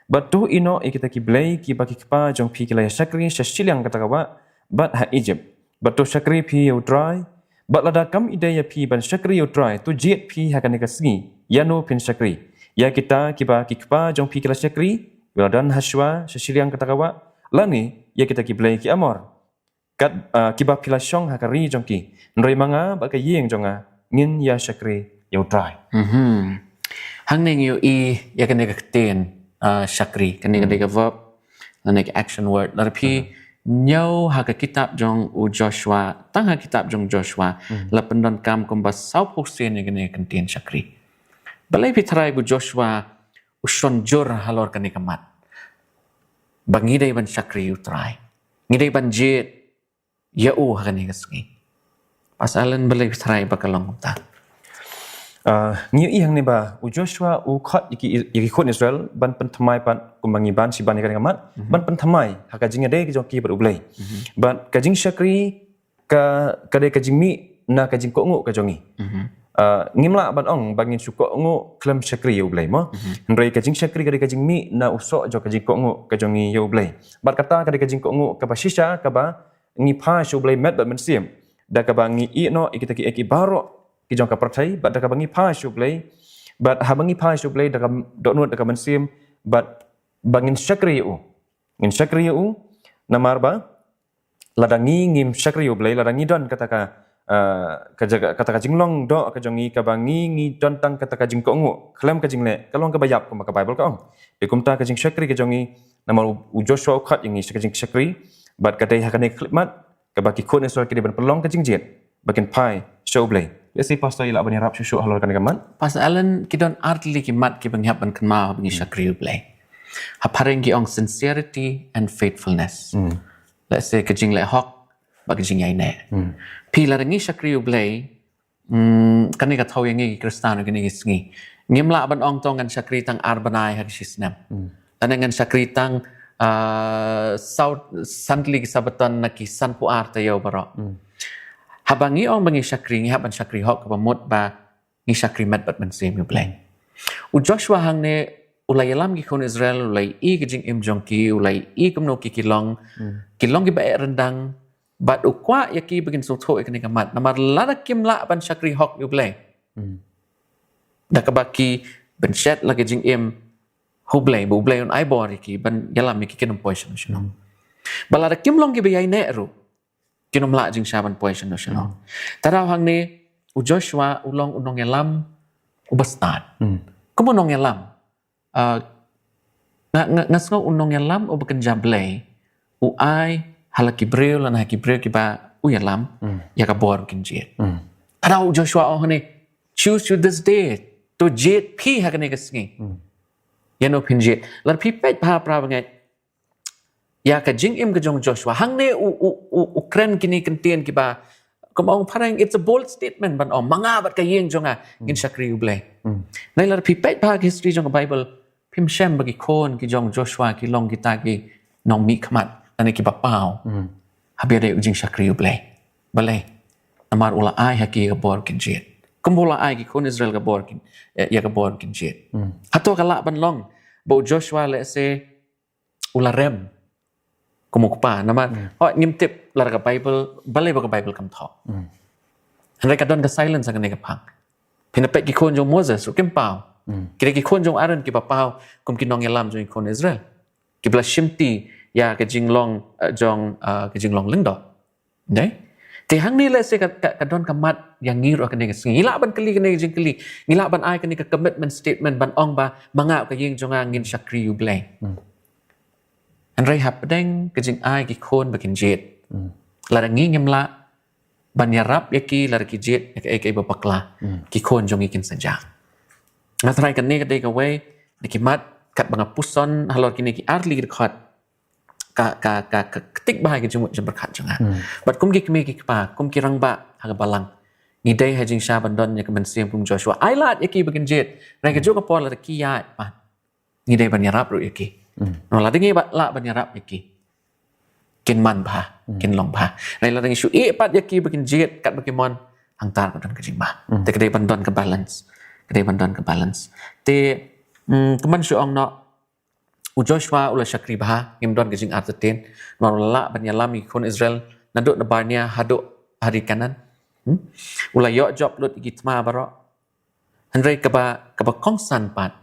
Bad to ïehnoh ïa kita ki blei kiba ki kpa jong phi ki la ïa shakri sha shiliang kata ka wah bad ha Ijipt. Bad to shakri phi ïa U Trai. Bad lada kam ïadei ïa phi ban shakri ïa U Trai, to jied phi ha kane ka sngi ïano phin shakri. Ïa kita kiba ki kpa jong phi ki la shakri, ïa u Ladan, Hashwa, sha shiliang kata ka wah, lane ïa kita ki blei ki Amor, kat, ah, kiba phi la shong ha ka ri jong ki. Hynrei ma nga bad ka ïing jong nga ngin ïa shakri ïa U Trai. Hangne ngi ïohi ïa kane ka ktien, ah, shakri, kane ka dei ka verb, lane ka action word. Lada phi ñiew ha ka kitab jong u Joshua, tang ha kitab jong Joshua la pyndonkam kumba sawphew sien ïa kane ka ktien shakri. Balei phi tharai ba u Joshua u shon jur halor kane ka mat ba ngi dei ban shakri ïa U Trai, ngi dei ban jied ïa u ha kane ka sngi? Pastor Alan, balei phi tharai ba ka long kumta? Ah, ngi ïohi hangne ba u Joshua u khot ïa ki, ïa ki khun Israel ban pynthymmai pat, kumba ngi ban shi ban ïa kane ka mat, ban pynthymmai ha ka jingïadei ka jong ki bad U Blei. Bad ka jingshakri ka, ka dei ka jingmih na ka jingkohnguh ka jong ngi. Ah, ngim lah ban ong ba ngin shu kohnguh khlem shakri ïa U Blei mo. Hynrei ka jingshakri ka dei ka jingmih na u soh jong ka jingkohnguh ka jong ngi ïa U Blei. Bad kata ka dei ka jingkohnguh kaba shisha kaba ngi phai sha U Blei met bad mynsiem. Da kaba ngi ïehnoh ïa kita kiei kiei baroh ki jong ka pyrthei, bad da kaba ngi phai sha U Blei, bad haba ngi phai sha U Blei da ka dohnud, da ka mynsiem, bad ba ngin shakri ïa u. Ngin shakri ïa u, namar ba lada ngi ngim shakri ïa U Blei, lada ngi don kata ka, ah, ka jaka, kata ka jinglong doh ka jong ngi, kaba ngi, ngi don tang kata ka jingkohnguh khlem ka jingleh, ka long kaba ïap kumba ka Baibl ka ong. Te kumta ka jingshakri ka jong ngi, namar u, u Joshua u khot ïa ngi sha ka jingshakri, bad ka dei ha kane ka khyllipmat kaba ki khun Israel ki dei ban pynlong ka jingjied ba kin phai sha U Blei. Lehse Pastor i lah ban ïarap shuh shuh halor kane ka mat. Pastor Alan, ki don ar tylli ki mat kiba ngi hap ban kynmaw haba ngi shakri ïa U Blei. Ha phareng ki ong sincerity and faithfulness. Lehse ka jingleh hok bad ka jingïaineh. Phi, lada ngi shakri ïa U Blei, mm, kane ka thaw ïa ngi ki Khristan kine ki sngi. Ngim lah ban ong to ngan shakri tang ar bnai ha ka shi snem. Lane ngan shakri tang, ah, saw, san tylli ki Sabaton na ki sanphew ar taïew baroh. Haba ngi ong ba ngi shakri, ngi hap ban shakri hok kaba mut ba ngi shakri met bad mynsiem ïa U Blei. U Joshua hangne u la ïalam ki khun Israel, u la ïohi ka jingim jong ki, u la ïohi kumno ki, ki long, ki long kiba eh ryndang, bad u kwah ïa ki ba kin sngewthuh ïa kane ka mat. Namar lada kim lah ban shakri hok ïa U Blei, da kaba ki pynshet la ka jingim ha U Blei, ba U Blei un ai bor ïa ki ban ïalam ïa ki, kin ym poi shano shano. Bad lada kim long kiba ïaineh ruh, kin ym lah jingshah ban poi shano shano. Te daw hangne u Joshua u long u nongïalam uba stad. Kum u nongïalam, ah, nga, nga, nga sngew u nongïalam uba kynja Blei u ai ha la ki briew lane ha ki briew kiba u ïalam ïa ka bor ba kin jied. Te daw u Joshua u ong hangne, "Choose you this day." To jied phi ha kane ka sngi ïano phin jied. Lada phi peit bha, para bangeit, ïa ka jingim ka jong Joshua, hangne u, u, u, u kren kine ki ktien kiba, kumba ong phareng, it's a bold statement ban ong, "Ma nga bad ka ïing jong nga ngin shakri ïa U Blei." Nai, lada phi peit bha ka history jong ka Baibl, phim shem ba ki khun ki jong Joshua ki long kita ki nongmihkhmat lane kiba paw haba ïadei u jingshakri ïa U Blei. Balei? Namar u la ai ha ki ka bor kin jied, kumba u la ai ki khun Israel ka bor kin, eh, ïa ka bor kin jied. Hato ka lah ban long ba u Joshua lehse u la rem kum u kpa? Namar, oh, ngim tip lada ka Baibl, balei ba ka Baibl kam thoh. Hynrei ka don ka silence ha kane ka phang. Phin da peit ki khun jong Moses ruh kim paw. Ki dei ki khun jong Aaron kiba paw kum ki nongïalam jong ki khun Israel, kiba la shimti ïa ka jinglong, eh, jong, eh, ka jinglong lyngdoh. Dei? Te hangne lehse ka, ka, ka don ka mat ïa ngi ruh kane ka sngi. Ngi lah ban kylli kane ka jingkylli. Ngi lah ban ai kane ka commitment statement ban ong ba ma nga ka ïing jong nga ngin shakri ïa U Blei. Hynrei hapdeng ka jingai ki khun ba kin jied, lada ngi ngim lah ban ïarap ïa ki lada ki jied ïa kaei kaei ba bakla, ki khun jong ngi kin sa jah. Nga tharai kane ka dei kawei na ki mat katba nga puson halor kine ki artylli ki dkhot, ka, ka, ka, ka ktik bha ïa ka jingmut jingpyrkhat jong nga. Bad kum ki kmie ki kpa, kum ki rangbah ha ka balang, ngi dei ha jingshisha ban don ïa ka mynsiem kum Joshua. Ai lad ïa ki ba kin jied. Hynrei kajuh ka por lada ki ïaid pat, ngi dei ban ïarap ruh ïa ki. Namar lada ngi ba lah ban ïarap ïa ki, kin man bha, kin long bha. Hynrei lada ngi shu ïeh pat ïa ki ba kin jied katba ki mon, hangta ka don ka jingma. Te ka dei ban don ka balance. Ka dei ban don ka balance. Te, mm, kumban shu ong noh, u Joshua u la shakri bha, ngim don ka jingartatien. Namar u la lah ban ïalam ïa ki khun Israel naduh na Barnea haduh ha ri Kanaan. Hmm? U la ïoh jop lut ïa ki thma baroh. Hynrei kaba, kaba kongsan pat,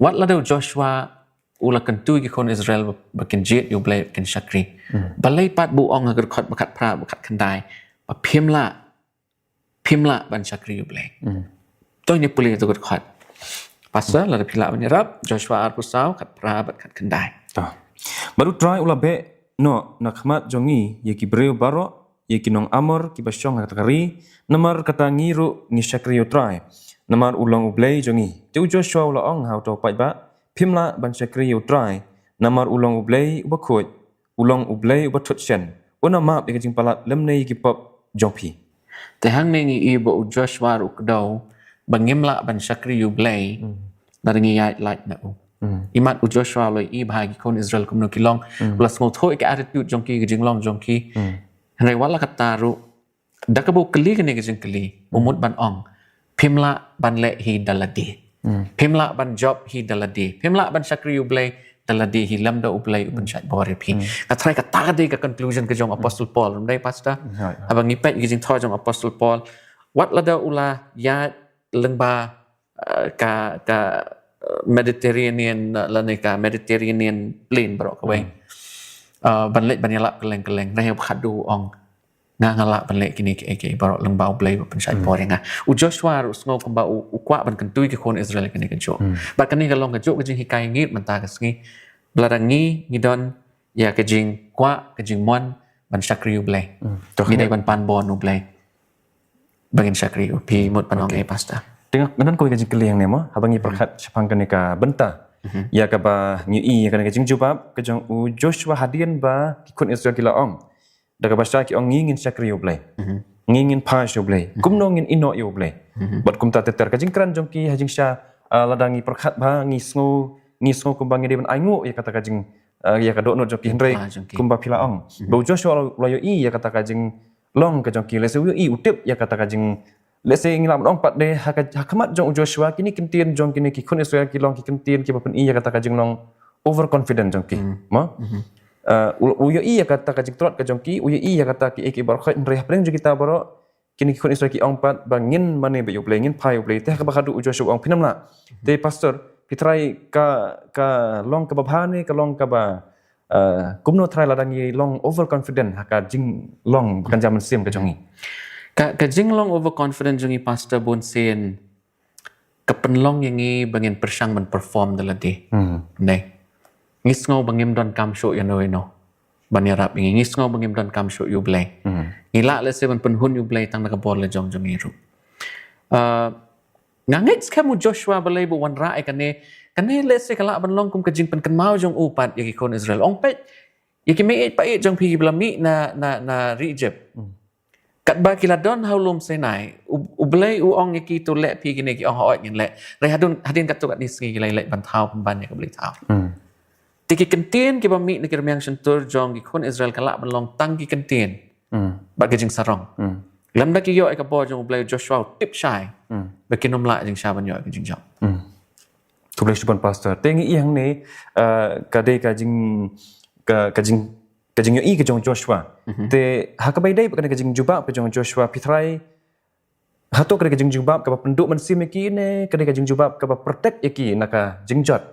wat lada u Joshua u la kyntu ïa ki khun Israel ba, ba kin jied ïa U Blei, ba kin shakri, balei pat ba u ong ha ka dkhot ba khatphra, ba khatkhyndai, ba phim lah, phim lah ban shakri ïa U Blei? To ngin pule ïa kato ka dkhot, Pastor, lada phi lah ban ïarap, Joshua arphew saw, khatphra bad khatkhyndai. To. Bad U Trai u la beh noh na khmat jong ngi ïa ki briew baroh, ïa ki nong Amor kiba shong ha kata ka ri, namar kata ngi ruh ngi shakri ïa U Trai, namar u long U Blei jong ngi. Te u Joshua u la ong ha uta u paidbah, phim lah ban shakri ïa U Trai, namar u long U Blei uba khuid, u long U Blei uba thut shen, un ym map ïa ka jingpalat lymne ïa ki pop jong phi. Te hangne ngi i ba u Joshua ruh u kdew ba ngim lah ban shakri ïa U Blei lada ngi ïaid lait na u. Imat u Joshua u la i bha ïa ki khun Israel kumno ki long. U la sngewthuh ïa ka attitude jong ki, ka jinglong jong ki. Hynrei wat la katta ruh, da kaba u kylli kane ka jingkylli, u mut ban ong, phim lah ban leh hi da lade. Phim lah ban jop hi da lade. Phim lah ban shakri ïa U Blei da lade hi, lem da U Blei u pynshait bor ïa phi. Nga tharai kata ka dei ka conclusion ka jong Apostle Paul, ym dei, Pastor? Haba ngi peit ïa ka jingthoh jong Apostle Paul, wat lada u la ïaid lyngba, eh, ka, ka, eh, Mediterranean, eh, lane ka Mediterranean plain baroh kawei. Eh, ban leit ban ïalap kylleng kylleng, hynrei ha kaba khatduh u ong, nga, nga lah ban leh kine kiei kiei baroh lyngba U Blei ba pynshait bor ïa nga. U Joshua ruh sngew kumba u, u kwah ban kyntu ïa ki khun Israel ïa kane kajuh. Bad kane ka long kajuh ka jinghikai ngeit mynta ka sngi, ba lada ngi, ngi don ïa ka jingkwah, ka jingmon ban shakri U Blei, ngi dei ban pan bor na U Blei ba ngin shakri. Phi mut ban ong ei, Pastor? Te nga don kawei ka jingkylli hangne mo, haba ngi pyrkhat shaphang kane ka bynta ïa kaba ngi i ïa kane ka jingjubab ka jong u Joshua hadien ba ki khun Israel ki la ong, da kaba shai ki ong, ngi ngin shakri ïa U Blei, ngi ngin phai sha U Blei, kumno ngin ïehnoh ïa U Blei? Bad kumta ter ter ka jingkren jong ki ha jingshisha, ah, lada ngi pyrkhat bha, ngi sngew, ngi sngew kumba ngi dei ban ainguh ïa kata ka jing, ah, ïa ka dohnud jong ki, hynrei kumba phi la ong, ba u Joshua u la ïohi ïa kata ka jinglong ka jong ki, lehse u ïohi, u tip ïa kata ka jing, lehse ngi lah ban ong pat de ha ka, ha khmat jong u Joshua, kine ki ktien jong kine ki khun Israel ki long ki ktien kiba pyni ïa kata ka jinglong overconfident jong ki. Mo? Eh, u, u ïohi ïa kata ka jingtlot ka jong ki, u ïohi ïa kata kiei kiei baroh, hynrei hapdeng jong kita baroh, kine ki khun Israel ki ong pat ba ngin mane bad U Blei, ngin phai U Blei. Te ha kaba khatduh u Joshua u ong, phin ym lah. Te Pastor, phi tharai ka, ka long kaba bha ne ka long kaba, eh, kumno tharai lada ngi long overconfident ha ka jinglong ba kynja mynsiem ka jong ngi? Ka, ka jinglong overconfident jong ngi, Pastor, bunsien ka pynlong ïa ngi ba ngin pyrshang ban perform da lade. Ngi sngew ba ngim donkam shuh ïano ïano ban ïarap ïa ngi. Ngi sngew ba ngim donkam shuh ïa U Blei. Ngi lah lehse ban pynhun ïa U Blei tang da ka bor lajong jong ngi ruh. Ah, nga ngeit skhem u Joshua balei ba u wanrah ïa kane. Kane lehse ka lah ban long kum ka jingpynkynmaw jong u pat ïa ki khun Israel. Ong, peit, ïa ki meiieit paid jong phi kiba la mih na, na, na ri Egypt, katba ki la don ha u lum Sinai, U, U Blei u ong ïa ki, to leh phi kine, ki ong, hooid ngin leh. Hynrei hadien, hadien katto katne sngi ki la ïaleh ban thaw pynban ïa ka blei thaw. Te ki ktien kiba mih na ki rmiang shyntur jong ki khun Israel ka lah ban long tang ki ktien bad ka jingsarong. Lymda ki ïoh ïa ka bor jong U Blei, u Joshua u tip shai ba kin ym lah jingshisha ban ïoh ïa ka jingjop. Khublei shibun Pastor. Te ngi i hangne, eh, ka dei ka jing, ka, ka jing, ka jingïohi ka jong u Joshua. Te ha kaba ïadei bad kane ka jingjubab ka jong u Joshua, phi tharai hato ka dei ka jingjubab kaba pynduh mynsiem ïa ki ne ka dei ka jingjubab kaba protect ïa ki na ka jingjot?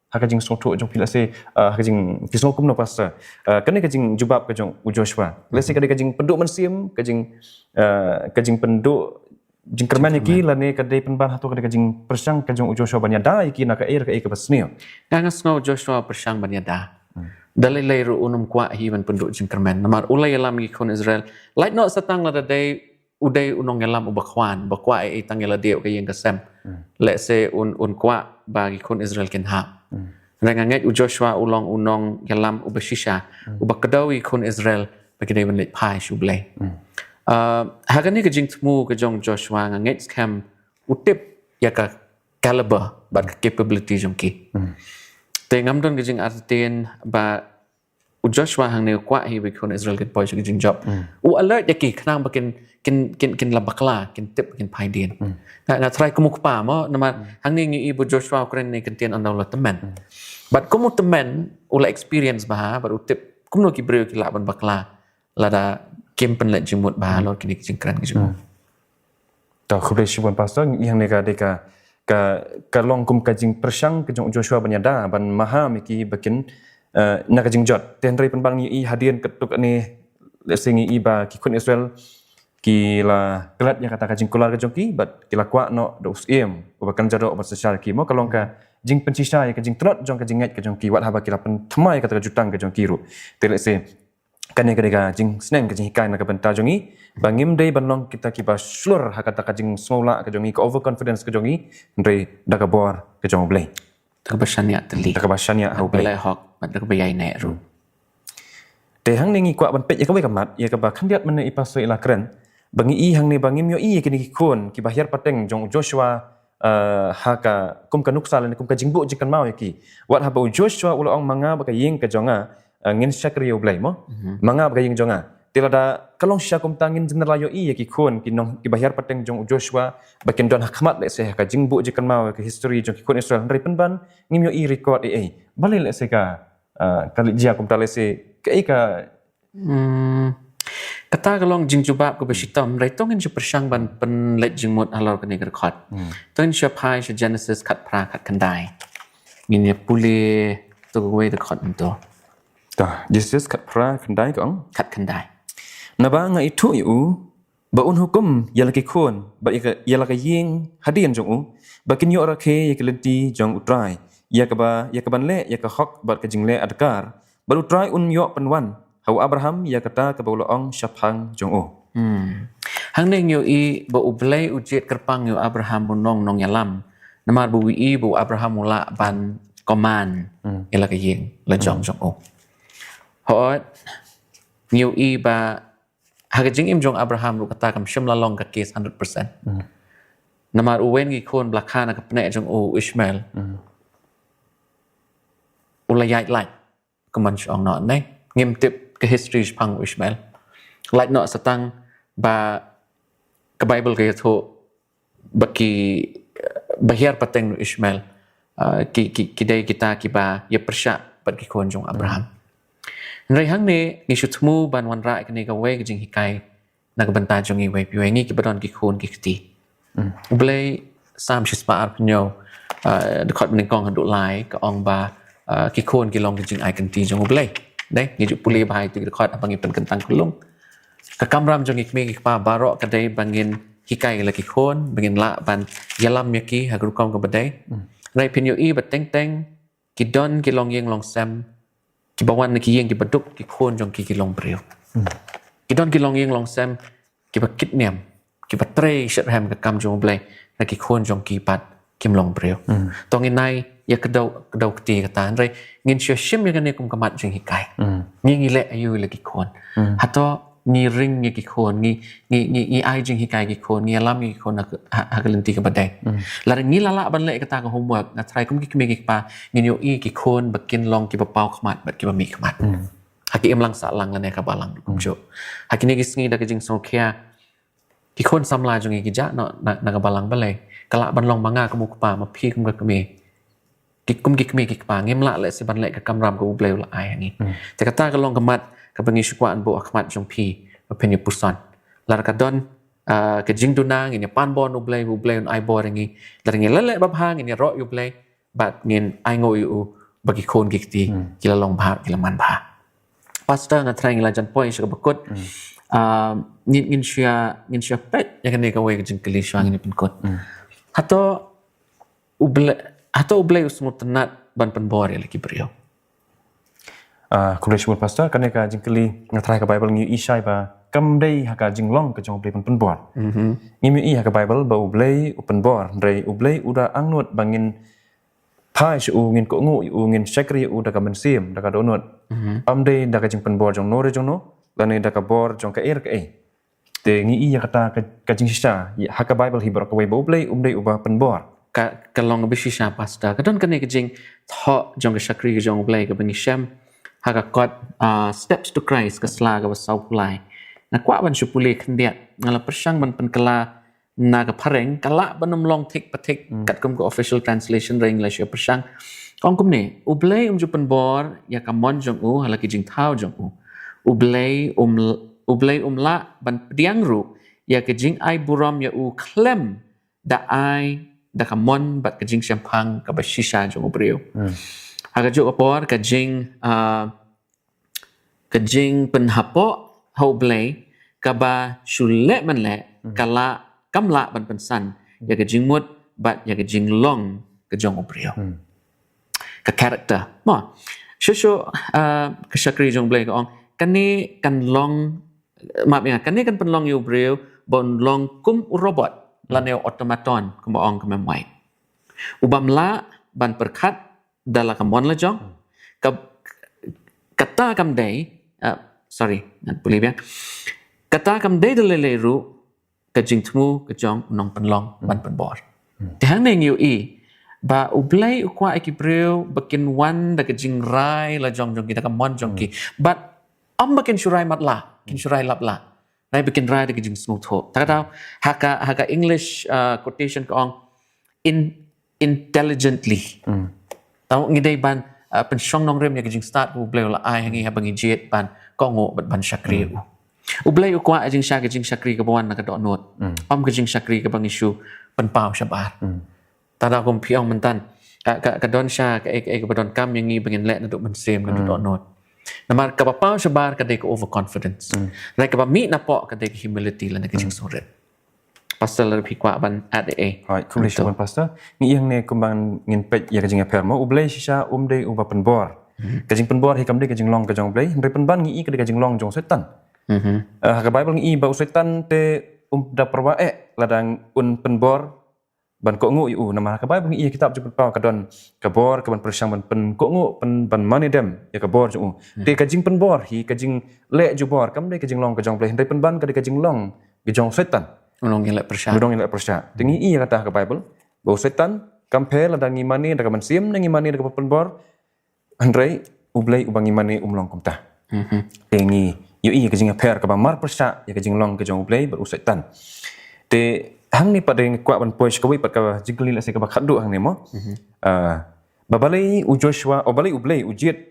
Ha ka jingsngewthuh jong phi, lehse, uh, ha ka jing, phi sngew kumno, Pastor? Uh, kane ka jingjubab ka jong u Joshua. Lehse ka dei ka jingpynduh mynsiem, ka jing, uh, ka jingpynduh jingkyrmen ïa ki, lane ka dei pynban hato ka dei ka jingpyrshang ka jong u Joshua ban ïada ïa ki na kaei re kaei kaba sniew? Nga, nga sngew u Joshua u pyrshang ban ïada. Da lei lei ruh un ym kwah hi ban pynduh jingkyrmen. Namar u la ïalam ïa ki khun Israel. Lait noh sa tang lada dei u dei u nongïalam uba khwan, ba kwah ei ei tang ïa lade, ka ïing ka sem. Lehse un, un kwah ba ki khun Israel kin hap. Hynrei nga ngeit u Joshua u long u nongïalam uba shisha, uba kdew ïa ki khun Israel ba ki dei ban leit phai sha U Blei. Uh, ha kane ka jingthmu ka jong Joshua nga ngeit skhem u tip ïa ka caliber bad ka capability jong ki. Te ngam don ka jingartatien ba u Joshua hangne u kwah hi ba ki khun Israel kin poi sha ka jingjop. U alert ïa ki khnang ba kin, kin, kin, kin la bakla, kin tip, kin phai dien. Nga, nga tharai kum u kpa mo, namar hangne ngi i ba u Joshua u kren ne kin tien ynda u la tymmen. Bad kum u tymmen, u la experience bha, bad u tip kumno ki briew ki lah ban bakla lada kim pynleit jingmut bha halor kine ki jingkren ki jong u. To, khublei shibun Pastor, ngi hangne ka dei ka, ka, ka long kum ka jingpyrshang ka jong u Joshua ban ïada, ban maham ïa ki ba kin, eh, na ka jingjot. Te hynrei pynban ngi i hadien katto katne, lehse ngi i ba ki khun Israel ki la klet ïa kata ka jingkular ka jong ki, bad ki la kwah noh da u syiem uba kynja doh uba synshar ïa ki. Mo, ka long ka jingpynshisha ïa ka jingtlot jong ka jingngeit ka jong ki, wat haba ki la pynthymmai ïa kata ka jutang ka jong ki ruh. Te lehse kane ka dei ka jingsneng, ka jinghikai na ka bynta jong ngi ba ngim dei ban long kita kiba shlur ha kata ka jingsngewlah ka jong ngi, ka overconfidence ka jong ngi, hynrei da ka bor ka jong U Blei. Da kaba shaniah tylli. Da kaba shaniah ha U Blei. Leh hok, bad da kaba ïaineh ruh. Te hangne ngi kwah ban peit ïa kawei ka mat, ïa kaba khyndiat mynne i Pastor i la kren, ba ngi i hangne ba ngim ïohi ïa kine ki khun kiba hiar pateng jong u Joshua, eh, ha ka, kum ka nuksa lane kum ka jingbuh jingkynmaw ïa ki. Wat haba u Joshua u la ong, ma nga bad ka ïing ka jong nga, eh, ngin shakri ïa U Blei mo. Ma nga bad ka ïing jong nga. Te lada ka long shisha kumta ngin jin la ïohi ïa ki khun ki nong, kiba hiar pateng jong u Joshua ba kin don ha khmat, lehse ha ka jingbuh jingkynmaw ïa ka history jong ki khun Israel, hynrei pynban ngim ïohi record ei ei. Balei lehse ka, eh, ka leit jia kumta, lehse kaei ka Hmm. Kata ka long jingjubab kaba shitom, hynrei to ngin shu pyrshang ban pynleit jingmut halor kane ka dkhot. To ngin shu phai sha Genesis khatphra khatkhyndai. Ngin ïa pule to kawei dkhot mynta. To, Genesis khatphra khyndai ka ong. Khatkhyndai. Naba nga ithuh ïa u ba un hukum ïa la ki khun bad ïa ka, ïa la ka ïing hadien jong u, ba kin ïoh rakhe ïa ka lynti jong U Trai, ïa kaba, ïa kaban leh ïa ka hok bad ka jingleh adkar, bad U Trai un ïoh pynwan ha u Abraham ïa kata kaba u la ong shaphang jong u. Hmm. Hangne ngi ïohi ba U Blei u jied kyrpang ïa u Abraham ba un long nongïalam. Namar ba u ïohi ba u Abraham u lah ban command ïa la ka ïing la jong jong u. Hooid, ngi ïohi ba ha ka jingim jong Abraham ruh kata kam shym la long ka case hundred percent. Namar uwei na ki khun ba la kha na ka pneh jong u, u Ishmael, u la ïaid lait. Kumban shu ong noh ne, ngim tip ka history shaphang u Ishmael. Lait noh sa tang ba ka Baibl ka ïathuh ba ki, ba hiar pateng u Ishmael, ah, ki, ki, ki dei kita kiba ïa pyrshah bad ki khun jong Abraham. Hynrei hangne ngi shu thmu ban wanrah ïa kane kawei ka jinghikai na ka bynta jong ngi iwei pa iwei, ngi kiba don ki khun ki kti. U Blei, Salm shispah arphew hynñiew, ah, dkhot banyngkong haduh lai ka ong ba, ah, ki khun ki long ki jingai kynti jong U Blei. Dei, ngi ju pule bha ïa tu ki dkhot haba ngi pynkyntang kyllung. Ka kamram jong ngi kmie ki kpa baroh ka dei ba ngin hikai la ki khun, ba ngin lah ban ïalam ïa ki ha ka rukom kaba dei. Hynrei phin ïohi ba teng teng ki don ki longïing longsem kiba wan na ki ïing kiba duk, ki khun jong ki ki long briew. Ki don ki longïing longsem kiba kit niam, kiba trei shitrhem ka kam jong U Blei, hynrei ki khun jong ki pat kim long briew. To ngin ai ïa ka daw, ka daw kti kata, hynrei ngin shu shim ïa kane kum ka mat jinghikai. Ngi ngi leh aïu la ki khun? Hato ngi ring ïa ki khun, ngi, ngi, ngi, ngi ai jinghikai ki khun, ngi ïalam ïa ki khun ha, ha, ha ka lynti kaba dei? Lada ngi la lah ban leh kata ka homework, nga tharai kum ki kmie ki kpa ngin ïohi ki khun ba kin long kiba paw khmat bad kiba mih khmat ha ka imlang sahlang lane ka balang ruh kumjuh. Ha kine ki sngi da ka jingsngewkhia, ki khun samla jong ngi ki jah noh na, na ka balang, balei? Ka lah ban long ma nga kum u kpa, ma phi kum ka kmie. Ki kum ki kmie ki kpa ngim lah leh shi ban leh ka kamram kaba U Blei u la ai ha ngi. Te kata ka long ka mat kaba ngi shu kwah ban buh ha khmat jong phi ba phin ïa puson. Lada ka don, ah, ka jingduna, ngin ïa pan bor na U Blei, U Blei un ai bor ha ngi. Lada ngi leh leh babha, ngin ïaroh ïa U Blei bad ngin ainguh ïa u ba ki khun ki kti ki la long bha, ki la man bha. Pastor, nga trai ngi la jan poi sha kaba kut. Ah, ngin ngin shu ïa ngin shu ïa peit ïa kane kawei ka jingkylli shuwa ngin ïa pynkut. Hato U Blei, hato U Blei u sngewtynnat ban pynbor ïa la ki briew? Ah, khublei shibun Pastor, kane ka jingkylli nga trai ha ka Bible ngi ïohi shai ba kam dei ha ka jinglong ka jong U Blei ban pynbor. Ngi ïohi ha ka Bible ba U Blei u pynbor, hynrei U Blei u da angnud ba ngin phai sha u, ngin kohnguh ïa u, ngin shakri ïa u da ka mynsiem, da ka dohnud. Ym dei da ka jingpynbor jong no re jong no, lane da ka bor jong kaei re kaei. Te ngi ïohi ïa kata ka, ka jingshisha ha ka Bible hi baroh kawei ba U Blei um dei uba pynbor. Ka, ka long kaba shisha, Pastor. Ka don kane ka jingthoh jong ka shakri ka jong U Blei kaba ngi shem ha ka kot, ah, Steps to Christ, ka sla kaba sawphew lai. Nga kwah ban shu pule khyndiat, nga la pyrshang ban pynkylla na ka phareng, ka lah ban ym long thik pa thik katkum ka official translation, hynrei ngi la shu pyrshang. Ong kumne, U Blei um ju pynbor ïa ka mon jong u ha la ki jingthaw jong u. U Blei um, U Blei um lah ban pdiang ruh ïa ka jingai burom ïa u khlem da ai da ka mon bad ka jingshemphang kaba shisha jong u briew. Ha kajuh ka por ka jing, ah, ka jingpynhapoh ha U Blei kaba shu leh man leh ka lah, kam lah ban pynsan ïa ka jingmut bad ïa ka jinglong ka jong u briew. Ka character. Mo, shuh shuh, ah, ka shakri jong U Blei ka ong, kane kan long, map ïa nga, kane kan pynlong ïa u briew ban long kum u robot lane u automaton, kumba ong ka Mem White. U bym lah ban pyrkhat da la ka mon la jong. Ka, kata kam dei, ah, sorry, ngan pule biang. Kata kam dei da lei lei ruh ka jingthmu ka jong u nongpynlong ban pynbor. Te hangne ngi ïohi ba U Blei u kwah ïa ki briew ba kin wan da ka jingrai la jong jong ki, da ka mon jong ki. Bad ym ba kin shu rai matlah, kin shu rai laplah. Nai ba kin rai da ka jingsngewthuh. Te ka daw, ha ka, ha ka English, ah, quotation ka ong, in, intelligently. Tang ngi dei ban, ah, pynshong nongrim ïa ka jingstad kaba U Blei u la ai ha ngi haba ngi jied ban kohnguh bad ban shakri ïa u. U Blei u kwah ïa ka jingshakri kaba wan na ka dohnud. Ym ka jingshakri kaba ngi shu pynpaw shabar. Te da kum phi ong mynta, ka, ka, ka don sha kaei kaei kaba donkam ïa ngi ba ngin leh naduh mynsiem, naduh dohnud. Namar kaba paw shabar ka dei ka overconfidence. Hynrei kaba mih napoh ka dei ka humility lane ka jingsngewrit. Pastor, lada phi kwah ban add ei ei. Hooid, khublei shibun Pastor. Ngi ïeng ne kumba ngin peit ïa ka jingïapher mo, U Blei shisha um dei uba pynbor. Ka jingpynbor hi kam dei ka jinglong ka jong U Blei, hynrei pynban ngi i ka dei ka jinglong jong u Soitan. Eh, ha ka Bible ngi i ba u Soitan te um da pyrwa eh lada un pynbor ban kohnguh ïa u. Namar ha ka Bible ngi i ha kitab Jingpynpaw ka don ka bor kaban pyrshang ban pynkohnguh, pyn, ban mane dem ïa ka bor jong u. Te ka jingpynbor hi, ka jingleh jubor kam dei ka jinglong ka jong U Blei, hynrei pynban ka dei ka jinglong ka jong u Soitan. U nongïaleh pyrshah. U nongïaleh pyrshah. Te ngi i ïa kata ha ka Bible ba u Soitan kam pher lada ngi mane da ka mynsiem ne ngi mane da kaba pynbor. Hynrei U Blei uba ngi mane um long kumta. Te ngi ïohi ïa ka jingïapher kaba marpyrshah ïa ka jinglong ka jong U Blei bad u Soitan. Te hangne pat nga kwah ban poi sha kawei pat ka jingkylli lehse kaba khatduh hangne mo. Ah, ba balei u Joshua, oh, balei U Blei u jied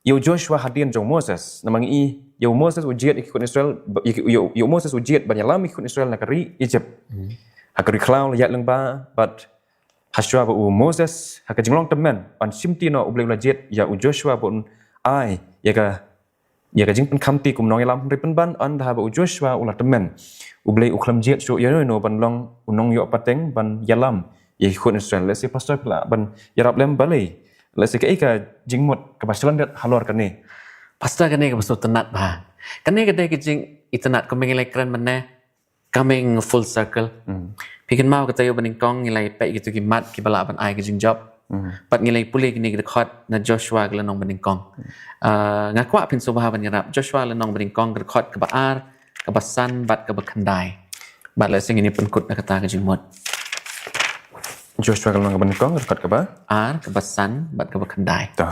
ïa u Joshua hadien jong u Moses. Namar ngi i ïa u Moses u jied ïa ki khun Israel, ba, ïa, ïa, ïa u Moses u jied ban ïalam ïa ki khun Israel na ka ri Egypt. Ha ka ri khlaw la ïaid lyngba bad hashwa ba u Moses ha ka jinglong tymmen un shimti noh, U Blei u la jied ïa u Joshua ba un ai ïa ka, ïa ka jingpynkhamti kum nongïalam, hynrei pynban ynda haba u Joshua u la tymmen, U Blei u khlem jied shuh ïano ïano ban long u nongïoh pateng ban ïalam ïa ki khun Israel. Lehse Pastor phi lah ban ïarap lem balei, lehse kaei ka jingmut kaba shlondet halor kane. Pastor, kane kaba sngewtynnat bha. Kane ka dei ka jingitynnat kumba ngi la kren mynne, coming full circle. Phi kynmaw kata ïa u banyngkong ngi la peit kito ki mat kiba lah ban ai ka jingjop. Bad ngi la pule kine ki dkhot na Joshua ka lynnong banyngkong. Ah, nga kwah phin sngewbha ban ïarap Joshua lynnong banyngkong ka dkhot kaba ar, kaba san bad kaba khyndai. Bad lehse ngin ïa pynkut na kata ka jingmut. Joshua ka lynnong banyngkong ka dkhot kaba ar, kaba san bad kaba khyndai. To.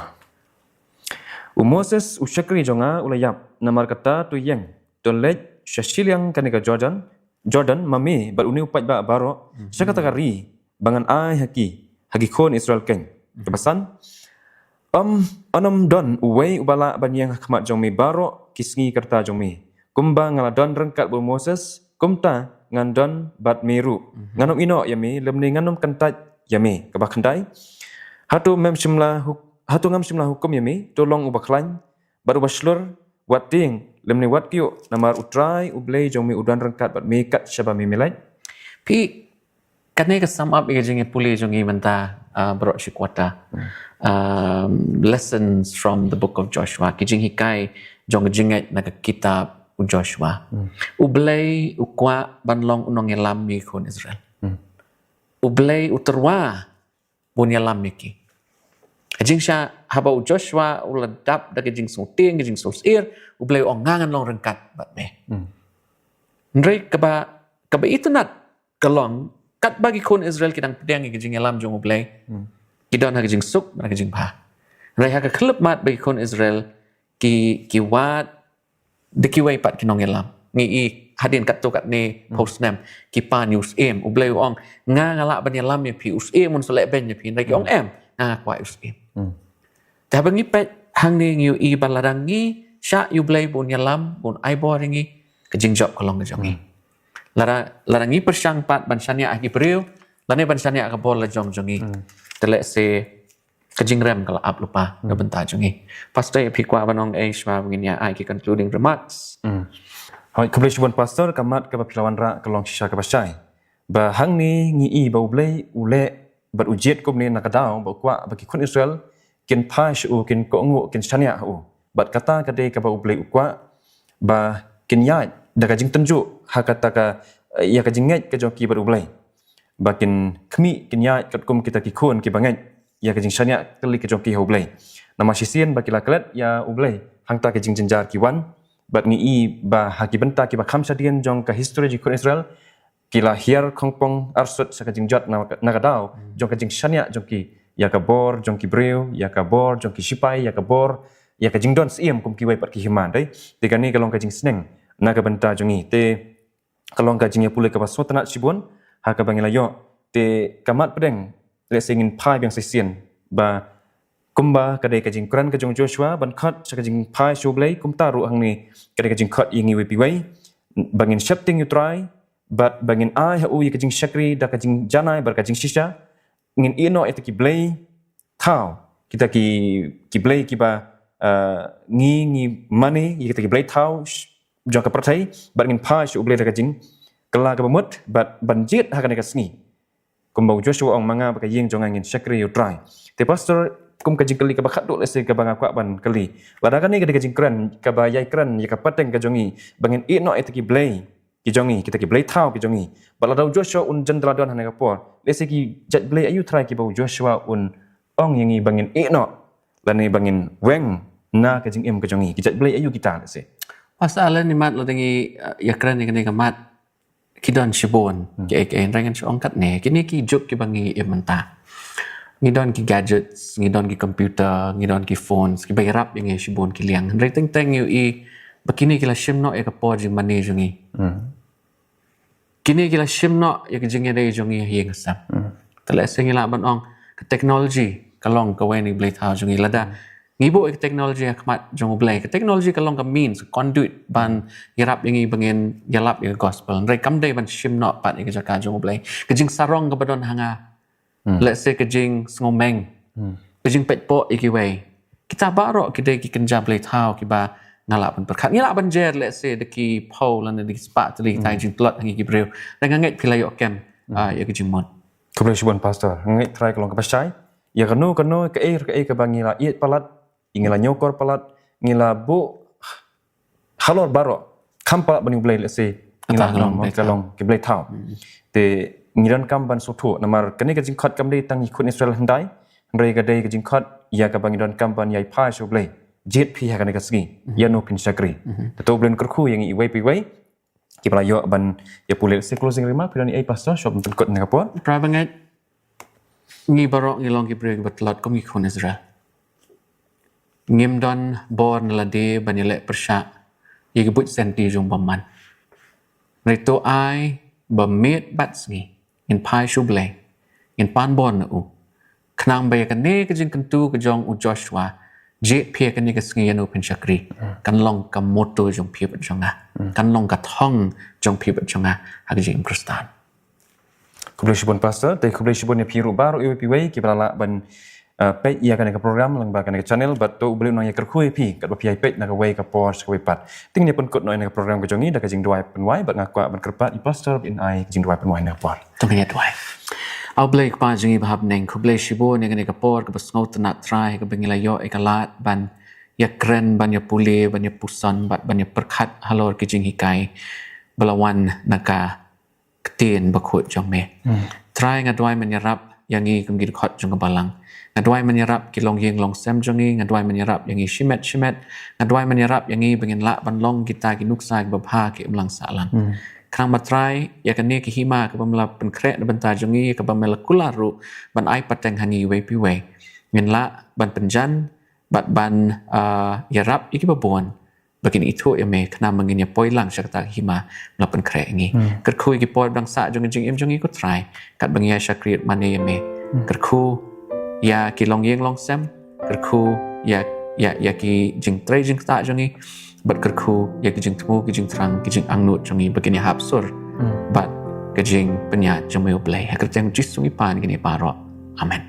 U Moses u shakri jong nga u la ïap, namar kata to ïeng, to leit sha shiliang kane ka Jordan, Jordan, ma me bad une u paidbah baroh sha kata ka ri ba ngan ai ha ki, ha ki khun Israel keiñ. Kaba san. Ym, yn ym don uwei uba lah ban ïeng ha khmat jong me baroh ki sngi ka rta jong me. Kumba nga la don ryngkat bad u Moses, kumta ngan don bad me ruh. Ngan ym ïehnoh ïa me lymne ngan ym kyntait ïa me. Kaba khyndai. Hato mem shym la huk hato ngam shym la hukum ïa me? To long uba khlaiñ bad uba shlur, wat tieng lymne wat kyiuh, namar U Trai U Blei jong me u don ryngkat bad me kat shaba me me leit. Phi, kane ka sum up ïa ka jingïapule jong ngi mynta, uh, baroh shi kwata. Um, lessons from the book of Joshua. Ki jinghikai jong ka jingngeit na ka kitab U Joshua. U Blei u kwah ban long u nongïalam ïa ki khun Israel. U Blei u tyrwa ban ïalam ïa ki. Ka jingshah haba u Joshua u la dap da ka jingsngewtieng, ka jingsngewsyier, U Blei u ong nga ngan long ryngkat bad me. Hynrei kaba, kaba itynnad ka long, katba ki khun Israel ki dang pdiang ïa ka jingïalam jong U Blei, ki don ha ka jingsuk bad ka jingbha. Hynrei ha ka khyllipmat ba ki khun Israel ki, ki wad da kiwei pat ki nongïalam. Ngi i hadien katto katne phew snem ki pan ïa u syiem. U Blei u ong nga, nga lah ban ïalam ïa phi, u syiem un sa leh beiñ ïa phi. Hynrei ki ong em, nga, nga kwah ïa u syiem. Te haba ngi peit hangne ngi ïohi ba lada ngi shah ïa U Blei ba un ïalam, ba un ai bor ïa ngi, ka jingjop ka long ka jong ngi. Lada, lada ngi pyrshang pat ban shaniah ha ki briew lane ban shaniah ha ka bor la jong jong ngi, te lehse ka jingrem ka la ap lypa na bynta jong ngi. Pastor, phi kwah ban ong ei shuwa ba ngin ïa ai ki concluding remarks? Hooid, khublei shibun Pastor, ka mat kaba phi la wanrah ka long shisha kaba shai. Ba hangne ngi i ba U Blei u leh bad u jied kumne na ka daw ba u kwah ba ki khun Israel kin phai sha u, kin kohnguh, kin shaniah ha u. Bad kata ka dei kaba U Blei u kwah ba kin ïaid da ka jingtynjuh ha kata ka, eh, ïa ka jingngeit ka jong ki bad U Blei. Ba kin khmih, kin ïaid katkum kita ki khun kiba ngeit ïa ka jingshaniah kali ka jong ki ha U Blei. Namar shisien ba ki la klet ïa U Blei, hangta ka jingjynjar ki wan. Bad ngi i ba ha ki bynta kiba kham shadien jong ka history jong ki khun Israel, ki la hiar khongpong arsut sha ka jingjot na, na ka daw jong ka jingshaniah jong ki ïa ka bor jong ki briew, ïa ka bor jong ki shipai, ïa ka bor, ïa ka jingdon syiem kum kiwei pat ki hima, dei. Te kane ka long ka jingsneng na ka bynta jong ngi. Te ka long ka jingïapule kaba sngewtynnad shibun ha kaba ngi la ïoh. Te ka mat pdeng, lehse ngin phai biang shisien ba kumba ka dei ka jingkren ka jong u Joshua ban khot sha ka jingphai sha U Blei, kumta ruh hangne ka dei ka jingkhot ïa ngi iwei pa iwei ba ngin sheptieng ïa U Trai bad ba ngin ai ha u ïa ka jingshakri da ka jingjanai bad ka jingshisha. Ngin ïehnoh ïa kita ki blei thaw, kita ki, ki blei kiba, eh, ngi, ngi mane ïa kita ki blei thaw sh-, jong ka pyrthei, bad ngin phai sha U Blei da ka jingkylla kaba mut bad ban jied ha kane ka sngi. Kumba u Joshua u ong, ma nga bad ka ïing jong nga ngin shakri ïa U Trai. Te Pastor, kum ka jingkylli kaba khatduh lehse kaba nga kwah ban kylli. Lada kane ka dei ka jingkren kaba ïai kren ïa ka pateng ka jong ngi ba ngin ïehnoh ïa kita ki blei ki jong ngi, kita ki blei thaw ki jong ngi. Bad lada u Joshua un jan da la don ha kane ka por, lehse ki jait blei aïu trai kiba u Joshua un ong ïa ngi ba ngin ïehnoh lane ba ngin weng na ka jingim ka jong ngi? Ki jait blei aïu kita lehse? Pastor Alan, imat lada ngi, eh, ïakren ïa kane ka mat, ki don shibun. Hmm. Ki, ki, hynrei ngan shu ong katne, kine ki juk kiba ngi im mynta. Ngi don ki gadgets, ngi don ki computer, ngi don ki phones, kiba ïarap ïa ngi shibun ki liang. Hynrei teng teng ngi ïohi ba kine ki la shim noh ïa ka por jingmane jong ngi. Hmm. Kine ki la shim noh ïa ka jingïadei jong ngi ha ïing ha sem. Hmm. Te lehse ngi lah ban ong ka technology ka long kawei na ki blei thaw jong ngi. Lada ngi buh ïa ka technology ha khmat jong U Blei, ka technology ka long ka means, ka conduit ban ïarap ïa ngi ba ngin ïalap ïa ka gospel. Hynrei kam dei ban shim noh pat ïa ka jaka jong U Blei. Ka jingsarong kaba don ha nga, hmm, lehse ka jingsngewmeng, hmm, ka jingpeit poh ïa kiwei, kita baroh ki dei ki kynja blei thaw kiba nga lah ban pyrkhat. Ngi lah ban jer lehse da ki phew lane da ki spah tylli kita ki, hmm, jingtlot ha ngi ki briew. Te nga ngeit phi la ïoh kem, hmm, ah, ïa ka jingmut. Khublei shibun Pastor. Nga ngeit trai ka long kaba shai. Ïa kano kano kaei kaei kaba ngi la ïeit palat, ngi la ñiewkor palat, ngi la buh halor baroh, kham palat ban ïa U Blei lehse ngi la, ka long, ka long ki blei thaw. Hmm. Te ngi donkam ban sngewthuh namar kane ka jingkhot kam dei tang ïa ki khun Israel hyndai, hynrei ka dei ka jingkhot ïa kaba ngi donkam ban ïai phai sha U Blei. Jied phi ha kane ka sngi, hmm, ïano phin shakri. Hmm. Te to U Blei un kyrkhu ïa ngi iwei pa iwei kiba la ïoh ban ïapule. Lehse closing remark, phi don ei Pastor, shwa ban pynkut na ka por. Trai bangeit, ngi baroh ngi long ki briew kiba tlot kum ki khun Israel. Ngim don bor na lade ban ïaleh pyrshah ïa ki buit senti jong u bymman. Hynrei to ai ba miet bad sngi ngin phai sha U Blei, ngin pan bor na u. Khnang ba ïa kane ka jingkyntu ka jong u Joshua, jied phi ha kane ka sngi ïano phin shakri, hmm, kan long ka motto jong phi bad jong nga. Hmm. Kan long ka thong jong phi bad jong nga ha ka jingim Khristan. Khublei shibun Pastor, te khublei shibun ïa phi ruh baroh iwei pa iwei kiba la lah ban uh, peit ïa kane ka program lyngba kane ka channel, bad to U Blei un nang ïa kyrkhu ïa phi katba phi ïa peit na kawei ka por sha kawei pat. Te ngin ïa pynkut noh ïa kane ka program ka jong ngi da ka jingduwai pynwai, bad nga kwah ban kyrpad ïa i Pastor ba in ai ka jingduwai pynwai na ka por. To ngin ïa duwai. A U Blei Kpa jong ngi ba ha bneng, khublei shibun ïa kane ka por kaba sngewtynnat Trai, kaba ngi la ïoh ïa ka lad ban ïa kren, ban ïa pule, ban ïa puson, bad ban ïa pyrkhat halor ki jinghikai ba la wan na ka ktien bakhuid jong me. Trai, nga duwai men ïarap ïa ngi kum ki dkhot jong ka balang. Nga duwai men ïarap ki longïing longsem jong ngi, nga duwai men ïarap ïa ngi shimet shimet. Nga duwai men ïarap ïa ngi ba ngin lah ban long kita ki nuksa kiba bha, ki imlang sahlang. Khnang ba Trai, ïa kane ka hima kaba me la pynkhreh na bynta jong ngi, kaba me la kular ruh ban ai pateng ha ngi iwei pa iwei, ngin lah ban pynjan bad ban, uh, ïarap ïa kiba bun ba kin ithuh ïa me, khnang ba ngin ïa poi lang sha kata ka hima me la pynkhreh ïa ngi. Kyrkhu ïa ki por dang sah jong ka jingim jong ngi, ko Trai, katba ngi ïa shakri mane ïa me. Kyrkhu ïa ki longïing longsem, kyrkhu ïa, ïa, ïa ki jingtrei jingktah jong ngi, bad kyrkhu ïa ki jingthmu, ki jingthrang, ki jingangnud jong ngi ba kin ïa hap sur bad ka jingpynïaid jong me, U Blei. Ha ka kyrteng Jisu ngi pan kine baroh. Amen.